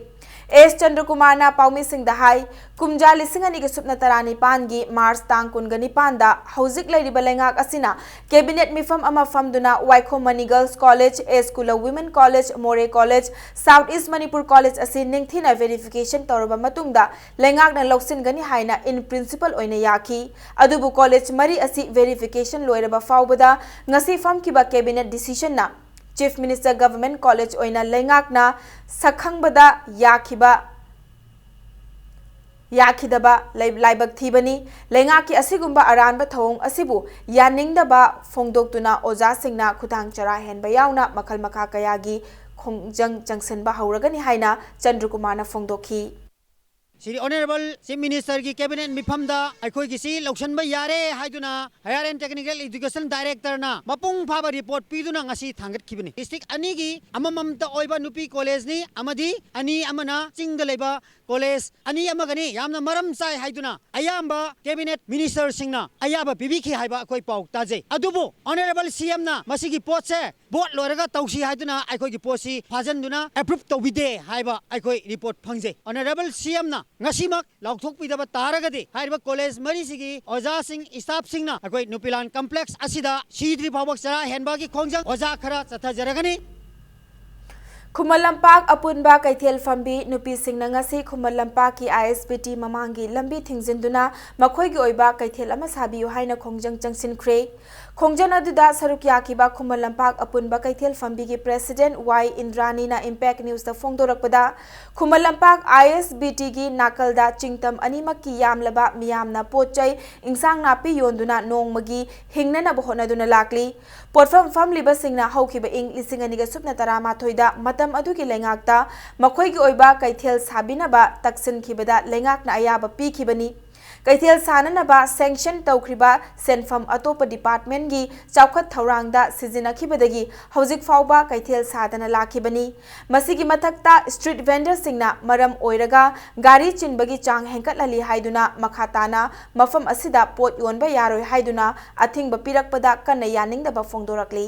ꯑꯦꯁ ꯆꯟꯗ꯭ꯔꯀꯨꯃꯥꯔꯅ ꯄꯥꯎꯃꯤꯁꯤꯡꯗ ꯍꯥꯏ, ꯀꯨꯝꯖꯥ ꯂꯤꯁꯤꯡ ꯑꯅꯤꯒ ꯁꯨꯞꯅ ꯇꯔꯥꯅꯤꯄꯥꯟꯒꯤ ꯃꯥꯔꯆ ꯇꯥꯡ ꯀꯨꯟꯒ ꯅꯤꯄꯥꯟꯗ ꯍꯧꯖꯤꯛ ꯂꯩꯔꯤꯕ ꯂꯩꯉꯥꯛ ꯑꯁꯤꯅ cabinet ꯃꯤꯐꯝ ꯑꯃ ꯐꯝꯗꯨꯅ ꯋꯥꯏꯈꯣꯝ ꯃꯅꯤ Girls College, ꯑꯦꯁ ꯀꯨꯂ Women College, ꯃꯣꯔꯦ College, South East Manipur College ꯑꯁꯤ ꯅꯤꯡꯊꯤꯅ verification ꯇꯧꯔꯕ ꯃꯇꯨꯡꯗ ꯂꯩꯉꯥꯛꯅ ꯂꯧꯁꯤꯟꯒꯅꯤ ꯍꯥꯏꯅ in principle ꯑꯣꯏꯅ ꯌꯥꯈꯤ꯫ ꯑꯗꯨꯕꯨ college ꯃꯔꯤ ꯑꯁꯤ verification ꯂꯣꯏꯔꯕ ꯐꯥꯎꯕꯗ ꯉꯁꯤ ꯐꯝꯈꯤꯕ cabinet decision ꯅ Chief Minister Government College ꯑꯣꯏꯅ ꯂꯩꯉꯥꯛꯅ ꯁꯛꯈꯪꯕꯗ ꯌꯥꯈꯤꯕ, ꯌꯥꯈꯤꯗꯕ ꯂꯩ-, ꯂꯥꯏꯕꯛ ꯊꯤꯕꯅꯤ꯫ ꯂꯩꯉꯥꯛꯀꯤ ꯑꯁꯤꯒꯨꯝꯕ ꯑꯔꯥꯟꯕ ꯊꯧꯑꯣꯡ ꯑꯁꯤꯕꯨ ꯌꯥꯅꯤꯡꯗꯕ ꯐꯣꯡꯗꯣꯛꯇꯨꯅ ꯑꯣꯖꯥꯁꯤꯡꯅ ꯈꯨꯊꯥꯡ ꯆꯔꯥ ꯍꯦꯟꯕ ꯌꯥꯎꯅ ꯃꯈꯜ ꯃꯈꯥ ꯀꯌꯥꯒꯤ ꯈꯣꯡꯖꯪ ꯆꯪꯁꯤꯟꯕ ꯍꯧꯔꯒꯅꯤ ꯍꯥꯏꯅ ꯆꯟꯗ꯭ꯔꯀꯨꯃꯥꯔꯅ ꯐꯣꯡꯗꯣꯛꯈꯤ꯫ ꯁ꯭ꯔꯤ Honourable Chief Minister ꯒꯤ cabinet ꯃꯤꯐꯝꯗ ꯑꯩꯈꯣꯏꯒꯤꯁꯤ ꯂꯧꯁꯤꯟꯕ ꯌꯥꯔꯦ ꯍꯥꯏꯗꯨꯅ Higher and Technical Education Director ꯅ ꯃꯄꯨꯡ ꯐꯥꯕ report ꯄꯤꯗꯨꯅ ꯉꯁꯤ ꯊꯥꯡꯒꯠꯈꯤꯕꯅꯤ꯫ District ꯑꯅꯤꯒꯤ ꯑꯃꯃꯝꯇ ꯑꯣꯏꯕ ꯅꯨꯄꯤ college ꯅꯤ ꯑꯃꯗꯤ ꯑꯅꯤ ꯑꯃꯅ ꯆꯤꯡꯗ ꯂꯩꯕ college ꯑꯅꯤ ꯑꯃꯒꯅꯤ꯫ ꯌꯥꯝꯅ ꯃꯔꯝ ꯆꯥꯏ ꯍꯥꯏꯗꯨꯅ ꯑꯌꯥꯝꯕ cabinet minister ꯁꯤꯡꯅ ꯑꯌꯥꯕ ꯄꯤꯕꯤꯈꯤ ꯍꯥꯏꯕ ꯑꯩꯈꯣꯏ ꯄꯥꯎ ꯇꯥꯖꯩ꯫ ꯑꯗꯨꯕꯨ Honourable C M ꯅ ꯃꯁꯤꯒꯤ ꯄꯣꯠꯁꯦ vote ꯂꯣꯏꯔꯒ ꯇꯧꯁꯤ ꯍꯥꯏꯗꯨꯅ ꯑꯩꯈꯣꯏꯒꯤ ꯄꯣꯠꯁꯤ ꯐꯥꯖꯤꯟꯗꯨꯅ approve ꯇꯧꯕꯤꯗꯦ ꯍꯥꯏꯕ ꯑꯩꯈꯣꯏ report ꯐꯪꯖꯩ꯫ Honourable C M ꯅ ꯉꯁꯤꯃꯛ ꯂꯥꯎꯊꯣꯛꯄꯤꯗꯕ ꯇꯥꯔꯒꯗꯤ ꯍꯥꯏꯔꯤꯕ college ꯃꯔꯤꯁꯤꯒꯤ ꯑꯣꯖꯥꯁꯤꯡ, staff ꯁꯤꯡꯅ ꯑꯩꯈꯣꯏ ꯅꯨꯄꯤꯂꯥꯟ complex ꯑꯁꯤꯗ ꯁꯤꯗ꯭ꯔꯤ ꯐꯥꯎꯕ ꯆꯔꯥ ꯍꯦꯟꯕꯒꯤ ꯈꯣꯡꯖꯪ ꯑꯣꯖꯥ ꯈꯔ ꯆꯠꯊꯖꯔꯒꯅꯤ꯫ ꯈꯨꯃꯟ ꯂꯝꯄꯥꯛ ꯑꯄꯨꯟꯕ ꯀꯩꯊꯦꯜ ꯐꯝꯕꯤ ꯅꯨꯄꯤꯁꯤꯡꯅ ꯉꯁꯤ ꯈꯨꯃꯟ ꯂꯝꯄꯥꯛꯀꯤ ISBT ꯃꯃꯥꯡꯒꯤ ꯂꯝꯕꯤ ꯊꯤꯡꯖꯤꯟꯗꯨꯅ ꯃꯈꯣꯏꯒꯤ ꯑꯣꯏꯕ ꯀꯩꯊꯦꯜ ꯑꯃ ꯁꯥꯕꯤꯌꯨ ꯍꯥꯏꯅ ꯈꯣꯡꯖꯪ ꯆꯪꯁꯤꯟꯈ꯭ꯔꯦ꯫ ꯈꯣꯡꯖꯪ ꯑꯗꯨꯗ ꯁꯔꯨꯛ ꯌꯥꯈꯤꯕ ꯈꯨꯃꯟ ꯂꯝꯄꯥꯛ ꯑꯄꯨꯟꯕ ꯀꯩꯊꯦꯜ ꯐꯝꯕꯤꯒꯤ President Y ꯏꯟꯗ꯭ꯔꯥꯅꯤꯅ Impact Newsꯇ ꯐꯣꯡꯗꯣꯔꯛꯄꯗ, Khuman Lampak ISBTꯒꯤ ꯅꯥꯀꯜꯗ ꯆꯤꯡꯇꯝ ꯑꯅꯤꯃꯛꯀꯤ ꯌꯥꯝꯂꯕ ꯃꯤꯌꯥꯝꯅ ꯄꯣꯠ ꯆꯩ, ꯏꯟꯁꯥꯡ ꯅꯥꯄꯤ ꯌꯣꯟꯗꯨꯅ ꯅꯣꯡꯃꯒꯤ ꯍꯤꯡꯅꯅꯕ ꯍꯣꯠꯅꯗꯨꯅ ꯂꯥꯛꯂꯤ꯫ ꯄꯣꯠꯐꯝ ꯐꯝꯂꯤꯕꯁꯤꯡꯅ ꯍꯧꯈꯤꯕ ꯏꯪ ꯂꯤꯁꯤꯡ ꯑꯅꯤꯒ ꯁꯨꯞꯅ ꯇꯔꯥꯃꯥꯊꯣꯏꯗ ꯃꯇꯝ ꯑꯗꯨꯒꯤ ꯂꯩꯉꯥꯛꯇ ꯃꯈꯣꯏꯒꯤ ꯑꯣꯏꯕ ꯀꯩꯊꯦꯜ ꯁꯥꯕꯤꯅꯕ ꯇꯛꯁꯤꯟꯈꯤꯕꯗ ꯂꯩꯉꯥꯛꯅ ꯑꯌꯥꯕ ꯄꯤꯈꯤꯕꯅꯤ꯫ ꯀꯩꯊꯦꯜ ꯁꯥꯅꯅꯕ sanction ꯇꯧꯈ꯭ꯔꯤꯕ ꯁꯦꯟꯐꯝ ꯑꯇꯣꯞꯄ departmentꯀꯤ ꯆꯥꯎꯈꯠ ꯊꯧꯔꯥꯡꯗ ꯁꯤꯖꯤꯟꯅꯈꯤꯕꯗꯒꯤ ꯍꯧꯖꯤꯛ ꯐꯥꯎꯕ ꯀꯩꯊꯦꯜ ꯁꯥꯗꯅ ꯂꯥꯛꯈꯤꯕꯅꯤ꯫ ꯃꯁꯤꯒꯤ ꯃꯊꯛꯇ street vendorꯁꯤꯡꯅ ꯃꯔꯝ ꯑꯣꯏꯔꯒ ꯒꯥꯔꯤ ꯆꯤꯟꯕꯒꯤ ꯆꯥꯡ ꯍꯦꯟꯒꯠꯍꯜꯂꯤ ꯍꯥꯏꯗꯨꯅ ꯃꯈꯥ ꯇꯥꯅ ꯃꯐꯝ ꯑꯁꯤꯗ ꯄꯣꯠ ꯌꯣꯟꯕ ꯌꯥꯔꯣꯏ ꯍꯥꯏꯗꯨꯅ ꯑꯊꯤꯡꯕ ꯄꯤꯔꯛꯄꯗ ꯀꯟꯅ ꯌꯥꯅꯤꯡꯗꯕ ꯐꯣꯡꯗꯣꯔꯛꯂꯤ꯫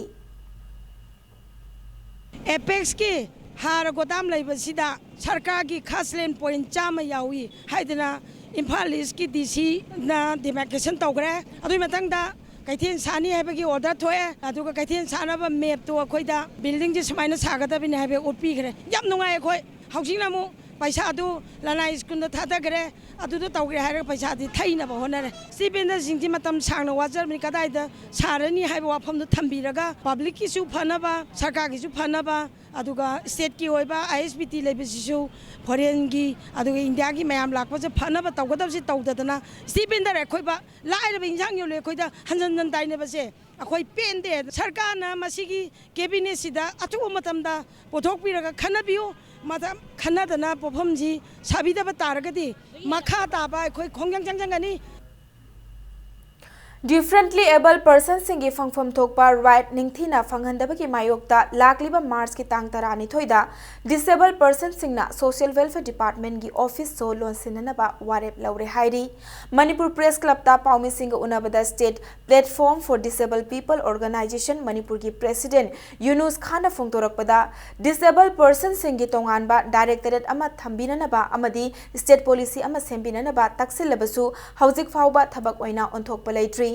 ꯑꯦꯄꯦꯛꯁꯀꯤ ꯍꯥꯔ ꯒꯣꯗꯥꯝ ꯂꯩꯕꯁꯤꯗ ꯁꯔꯀꯥꯔꯒꯤ ꯈꯥꯁ ꯂꯦꯟ ꯄꯣꯏꯟ ꯆꯥꯝꯃ ꯌꯥꯎꯏ ꯍꯥꯏꯗꯅ ꯏꯝꯐꯥꯜ ꯏꯁꯀꯤ DCꯅ demarcation ꯇꯧꯈ꯭ꯔꯦ꯫ ꯑꯗꯨꯒꯤ ꯃꯊꯪꯗ ꯀꯩꯊꯦꯜ ꯁꯥꯅꯤ ꯍꯥꯏꯕꯒꯤ order ꯊꯣꯛꯑꯦ꯫ ꯑꯗꯨꯒ ꯀꯩꯊꯦꯜ ꯁꯥꯅꯕ mapꯇꯣ ꯑꯩꯈꯣꯏꯗ buildingꯁꯦ ꯁꯨꯃꯥꯏꯅ ꯁꯥꯒꯗꯕꯅꯤ ꯍꯥꯏꯕ ꯎꯠꯄꯤꯈ꯭ꯔꯦ꯫ ꯌꯥꯝ ꯅꯨꯡꯉꯥꯏ ꯑꯩꯈꯣꯏ꯫ ꯍꯧꯖꯤꯛꯅ ꯑꯃꯨꯛ ꯄꯩꯁꯥꯗꯨ ꯂꯅꯥꯏ ꯁ꯭ꯀꯨꯜꯗ ꯊꯥꯗꯈ꯭ꯔꯦ꯫ ꯑꯗꯨꯗ ꯇꯧꯒꯦ ꯍꯥꯏꯔꯒ ꯄꯩꯁꯥꯗꯤ ꯊꯩꯅꯕ ꯍꯣꯠꯅꯔꯦ꯫ Street vendorꯁꯤꯡꯗꯤ ꯃꯇꯝ ꯁꯥꯡꯅ ꯋꯥꯖꯔꯕꯅꯤ, ꯀꯗꯥꯏꯗ ꯁꯥꯔꯅꯤ ꯍꯥꯏꯕ ꯋꯥꯐꯝꯗꯨ ꯊꯝꯕꯤꯔꯒ publicꯀꯤꯁꯨ ꯐꯅꯕ, ꯁꯔꯀꯥꯔꯒꯤꯁꯨ ꯐꯅꯕ, ꯑꯗꯨꯒ stateꯀꯤ ꯑꯣꯏꯕ ISBT ꯂꯩꯕꯁꯤꯁꯨ foreignꯒꯤ, ꯑꯗꯨꯒ ꯏꯟꯗꯤꯌꯥꯒꯤ ꯃꯌꯥꯝ ꯂꯥꯛꯄꯁꯦ ꯐꯅꯕ ꯇꯧꯒꯗꯕꯁꯦ ꯇꯧꯗꯗꯅ street vendor ꯑꯩꯈꯣꯏꯕ ꯂꯥꯏꯔꯕ ꯏꯟꯁꯥꯡ ꯌꯣꯜꯂꯤ ꯑꯩꯈꯣꯏꯗ ꯍꯟꯖꯟ ꯍꯟꯖꯟ ꯇꯥꯏꯅꯕꯁꯦ ꯑꯩꯈꯣꯏ ꯄꯦꯟꯗꯦ꯫ ꯁꯔꯀꯥꯔꯅ ꯃꯁꯤꯒꯤ cabinetꯁꯤꯗ ꯑꯊꯨꯕ ꯃꯇꯝꯗ ꯄꯨꯊꯣꯛꯄꯤꯔꯒ ꯈꯟꯅꯕꯤꯌꯨ꯫ ꯃꯇꯝ ꯈꯟꯅꯗꯅ ꯄꯣꯠꯐꯝꯁꯤ ꯁꯥꯕꯤꯗꯕ ꯇꯥꯔꯒꯗꯤ ꯃꯈꯥ ꯇꯥꯕ ꯑꯩꯈꯣꯏ ꯈꯣꯡꯖꯪ ꯆꯪꯖꯪꯒꯅꯤ꯫ Differently abled personꯁꯤꯡꯒꯤ ꯐꯪꯐꯝ ꯊꯣꯛꯄ right ꯅꯤꯡꯊꯤꯅ ꯐꯪꯍꯟꯗꯕꯒꯤ ꯃꯥꯌꯣꯛꯇ ꯂꯥꯛꯂꯤꯕ Marchꯀꯤ ꯇꯥꯡ ꯇꯔꯥꯅꯤꯊꯣꯏꯗ disabled personꯁꯤꯡꯅ Social Welfare Departmentꯀꯤ office ꯁꯣ ꯂꯣꯟꯁꯤꯟꯅꯅꯕ ꯋꯥꯔꯦꯞ ꯂꯧꯔꯦ ꯍꯥꯏꯔꯤ꯫ Manipur Press Clubꯇ ꯄꯥꯎꯃꯤꯁꯤꯡꯒ ꯎꯅꯕꯗ State Platform for Disabled People Organization ꯃꯅꯤꯄꯨꯔꯒꯤ President ꯌꯨꯅꯨꯁ ꯈꯥꯟꯅ ꯐꯣꯡꯗꯣꯔꯛꯄꯗ, disabled personꯁꯤꯡꯒꯤ ꯇꯣꯉꯥꯟꯕ directorate ꯑꯃ ꯊꯝꯕꯤꯅꯅꯕ ꯑꯃꯗꯤ state policy ꯑꯃ ꯁꯦꯝꯕꯤꯅꯅꯕ ꯇꯛꯁꯤꯜꯂꯕꯁꯨ ꯍꯧꯖꯤꯛ ꯐꯥꯎꯕ ꯊꯕꯛ ꯑꯣꯏꯅ ꯑꯣꯟꯊꯣꯛꯄ ꯂꯩꯇ꯭ꯔꯤ꯫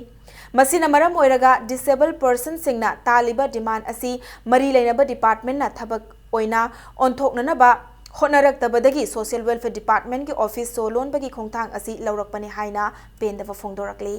ꯃꯁꯤꯅ ꯃꯔꯝ ꯑꯣꯏꯔꯒ disabled personꯁꯤꯡꯅ ꯇꯥꯜꯂꯤꯕ demand ꯑꯁꯤ ꯃꯔꯤ ꯂꯩꯅꯕ departmentꯅ ꯊꯕꯛ ꯑꯣꯏꯅ ꯑꯣꯟꯊꯣꯛꯅꯅꯕ ꯍꯣꯠꯅꯔꯛꯇꯕꯗꯒꯤ Social Welfare Department ꯀꯤ office ꯁꯣ ꯂꯣꯟꯕꯒꯤ ꯈꯣꯡꯊꯥꯡ ꯑꯁꯤ ꯂꯧꯔꯛꯄꯅꯤ ꯍꯥꯏꯅ ꯄꯦꯟꯗꯕ ꯐꯣꯡꯗꯣꯔꯛꯂꯤ꯫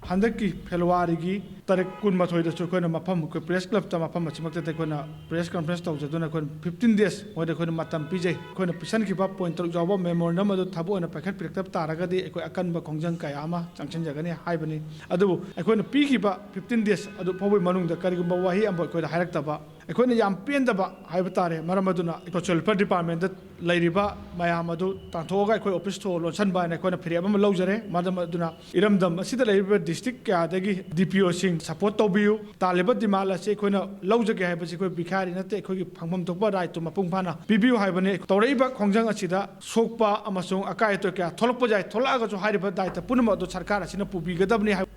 ꯍꯟꯗꯛꯀꯤ February ꯒꯤ ꯇꯥꯔꯤꯛ ꯀꯨꯟꯃꯥꯊꯣꯏꯗꯁꯨ ꯑꯩꯈꯣꯏꯅ ꯃꯐꯝ, ꯑꯩꯈꯣꯏ press club ꯇ ꯃꯐꯝ ꯑꯁꯤꯃꯛꯇꯗ ꯑꯩꯈꯣꯏꯅ press conference ꯇꯧꯖꯗꯨꯅ ꯑꯩꯈꯣꯏꯅ fifteen days ꯃꯣꯏꯗ ꯑꯩꯈꯣꯏꯅ ꯃꯇꯝ ꯄꯤꯖꯩ꯫ ꯑꯩꯈꯣꯏꯅ ꯄꯤꯁꯟꯈꯤꯕ point ꯇꯔꯨꯛ ꯌꯥꯎꯕ memorandum ꯑꯗꯨ ꯊꯕꯛ ꯑꯣꯏꯅ ꯄꯥꯏꯈꯠꯄꯤꯔꯛꯇꯕ ꯇꯥꯔꯒꯗꯤ ꯑꯩꯈꯣꯏ ꯑꯀꯟꯕ ꯈꯣꯡꯖꯪ ꯀꯌꯥ ꯑꯃ ꯆꯪꯁꯤꯟꯖꯒꯅꯤ ꯍꯥꯏꯕꯅꯤ꯫ ꯑꯗꯨꯕꯨ ꯑꯩꯈꯣꯏꯅ ꯄꯤꯈꯤꯕ fifteen days ꯑꯗꯨ ꯐꯥꯎꯕꯒꯤ ꯃꯅꯨꯡꯗ ꯀꯔꯤꯒꯨꯝꯕ ꯋꯥꯍꯩ ꯑꯃ ꯑꯩꯈꯣꯏꯗ ꯍꯥꯏꯔꯛꯇꯕ, ꯑꯩꯈꯣꯏꯅ ꯌꯥꯝ ꯄꯦꯟꯗꯕ ꯍꯥꯏꯕ ꯇꯥꯔꯦ꯫ ꯃꯔꯝ ꯑꯗꯨꯅ Social Welfare Department ꯇ ꯂꯩꯔꯤꯕ ꯃꯌꯥꯝ ꯑꯗꯨ ꯇꯥꯟꯊꯣꯛꯑꯒ ꯑꯩꯈꯣꯏ office ꯁꯣ ꯂꯣꯟꯁꯤꯟꯕ ꯍꯥꯏꯅ ꯑꯩꯈꯣꯏꯅ ꯐꯤꯔꯦꯞ ꯑꯃ ꯂꯧꯖꯔꯦ꯫ ꯃꯔꯝ ꯑꯗꯨꯅ ꯏꯔꯝꯗꯝ ꯑꯁꯤꯗ ꯂꯩꯔꯤꯕ district ꯀꯌꯥꯗꯒꯤ D P O ꯁꯤꯡ support ꯇꯧꯕꯤꯌꯨ꯫ ꯇꯥꯜꯂꯤꯕ demand ꯑꯁꯤ ꯑꯩꯈꯣꯏꯅ ꯂꯧꯖꯒꯦ ꯍꯥꯏꯕꯁꯤ ꯑꯩꯈꯣꯏ ꯚꯤꯈꯥꯔꯤ ꯅꯠꯇꯦ, ꯑꯩꯈꯣꯏꯒꯤ ꯐꯪꯐꯝ ꯊꯣꯛꯄ right ꯇꯨ ꯃꯄꯨꯡ ꯐꯥꯅ ꯄꯤꯕꯤꯌꯨ ꯍꯥꯏꯕꯅꯤ꯫ ꯇꯧꯔꯛꯏꯕ ꯈꯣꯡꯖꯪ ꯑꯁꯤꯗ ꯁꯣꯛꯄ ꯑꯃꯁꯨꯡ ꯑꯀꯥꯏ ꯑꯇꯣꯏ ꯀꯌꯥ ꯊꯣꯛꯂꯛꯄ ꯌꯥꯏ, ꯊꯣꯛꯂꯛꯑꯒꯁꯨ ꯍꯥꯏꯔꯤꯕ ꯗꯥꯏꯇ ꯄꯨꯝꯅꯃꯛ ꯑꯗꯨ ꯁꯔꯀꯥꯔ ꯑꯁꯤꯅ ꯄꯨꯕꯤꯒꯗꯕꯅꯤ ꯍꯥꯏꯕ꯫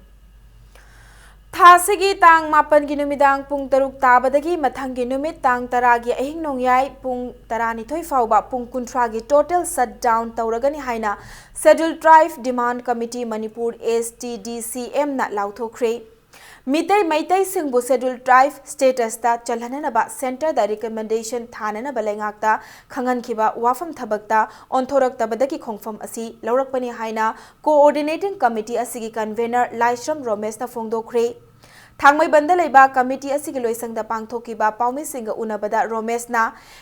ꯊꯥ ꯑꯁꯤꯒꯤ ꯇꯥꯡ ꯃꯥꯄꯟꯒꯤ ꯅꯨꯃꯤꯗꯥꯡ ꯄꯨꯡ ꯇꯔꯨꯛ ꯇꯥꯕꯗꯒꯤ ꯃꯊꯪꯒꯤ ꯅꯨꯃꯤꯠ ꯇꯥꯡ ꯇꯔꯥꯒꯤ ꯑꯍꯤꯡ ꯅꯣꯡꯌꯥꯏ ꯄꯨꯡ ꯇꯔꯥꯅꯤꯊꯣꯏ ꯐꯥꯎꯕ ꯄꯨꯡ ꯀꯨꯟꯊ꯭ꯔꯥꯒꯤ total shutdown ꯇꯧꯔꯒꯅꯤ ꯍꯥꯏꯅ Scheduled Tribe Demand Committee Manipur, S T D C M ꯅ ꯂꯥꯎꯊꯣꯛꯈ꯭ꯔꯦ꯫ ꯃꯤꯇꯩ ꯃꯩꯇꯩꯁꯤꯡꯕꯨ Scheduled Tribe status ꯇ ꯆꯜꯍꯟꯅꯅꯕ centre ꯗ recommendation ꯊꯥꯅꯅꯕ ꯂꯩꯉꯥꯛꯇ ꯈꯪꯍꯟꯈꯤꯕ ꯋꯥꯐꯝ ꯊꯕꯛꯇ ꯑꯣꯟꯊꯣꯔꯛꯇꯕꯗꯒꯤ ꯈꯣꯡꯐꯝ ꯑꯁꯤ ꯂꯧꯔꯛꯄꯅꯤ ꯍꯥꯏꯅ Coordinating Committee ꯑꯁꯤꯒꯤ convenor ꯂꯥꯏꯁ꯭ꯔꯝ ꯔꯣꯃꯦꯁꯅ ꯐꯣꯡꯗꯣꯛꯈ꯭ꯔꯦ꯫ ꯊꯥꯡꯃꯩꯕꯟꯗ ꯂꯩꯕ committee ꯑꯁꯤꯒꯤ ꯂꯣꯏꯁꯪꯗ ꯄꯥꯡꯊꯣꯛꯈꯤꯕ ꯄꯥꯎꯃꯤꯁꯤꯡꯒ ꯎꯅꯕꯗ ꯔꯣꯃꯦꯁꯅ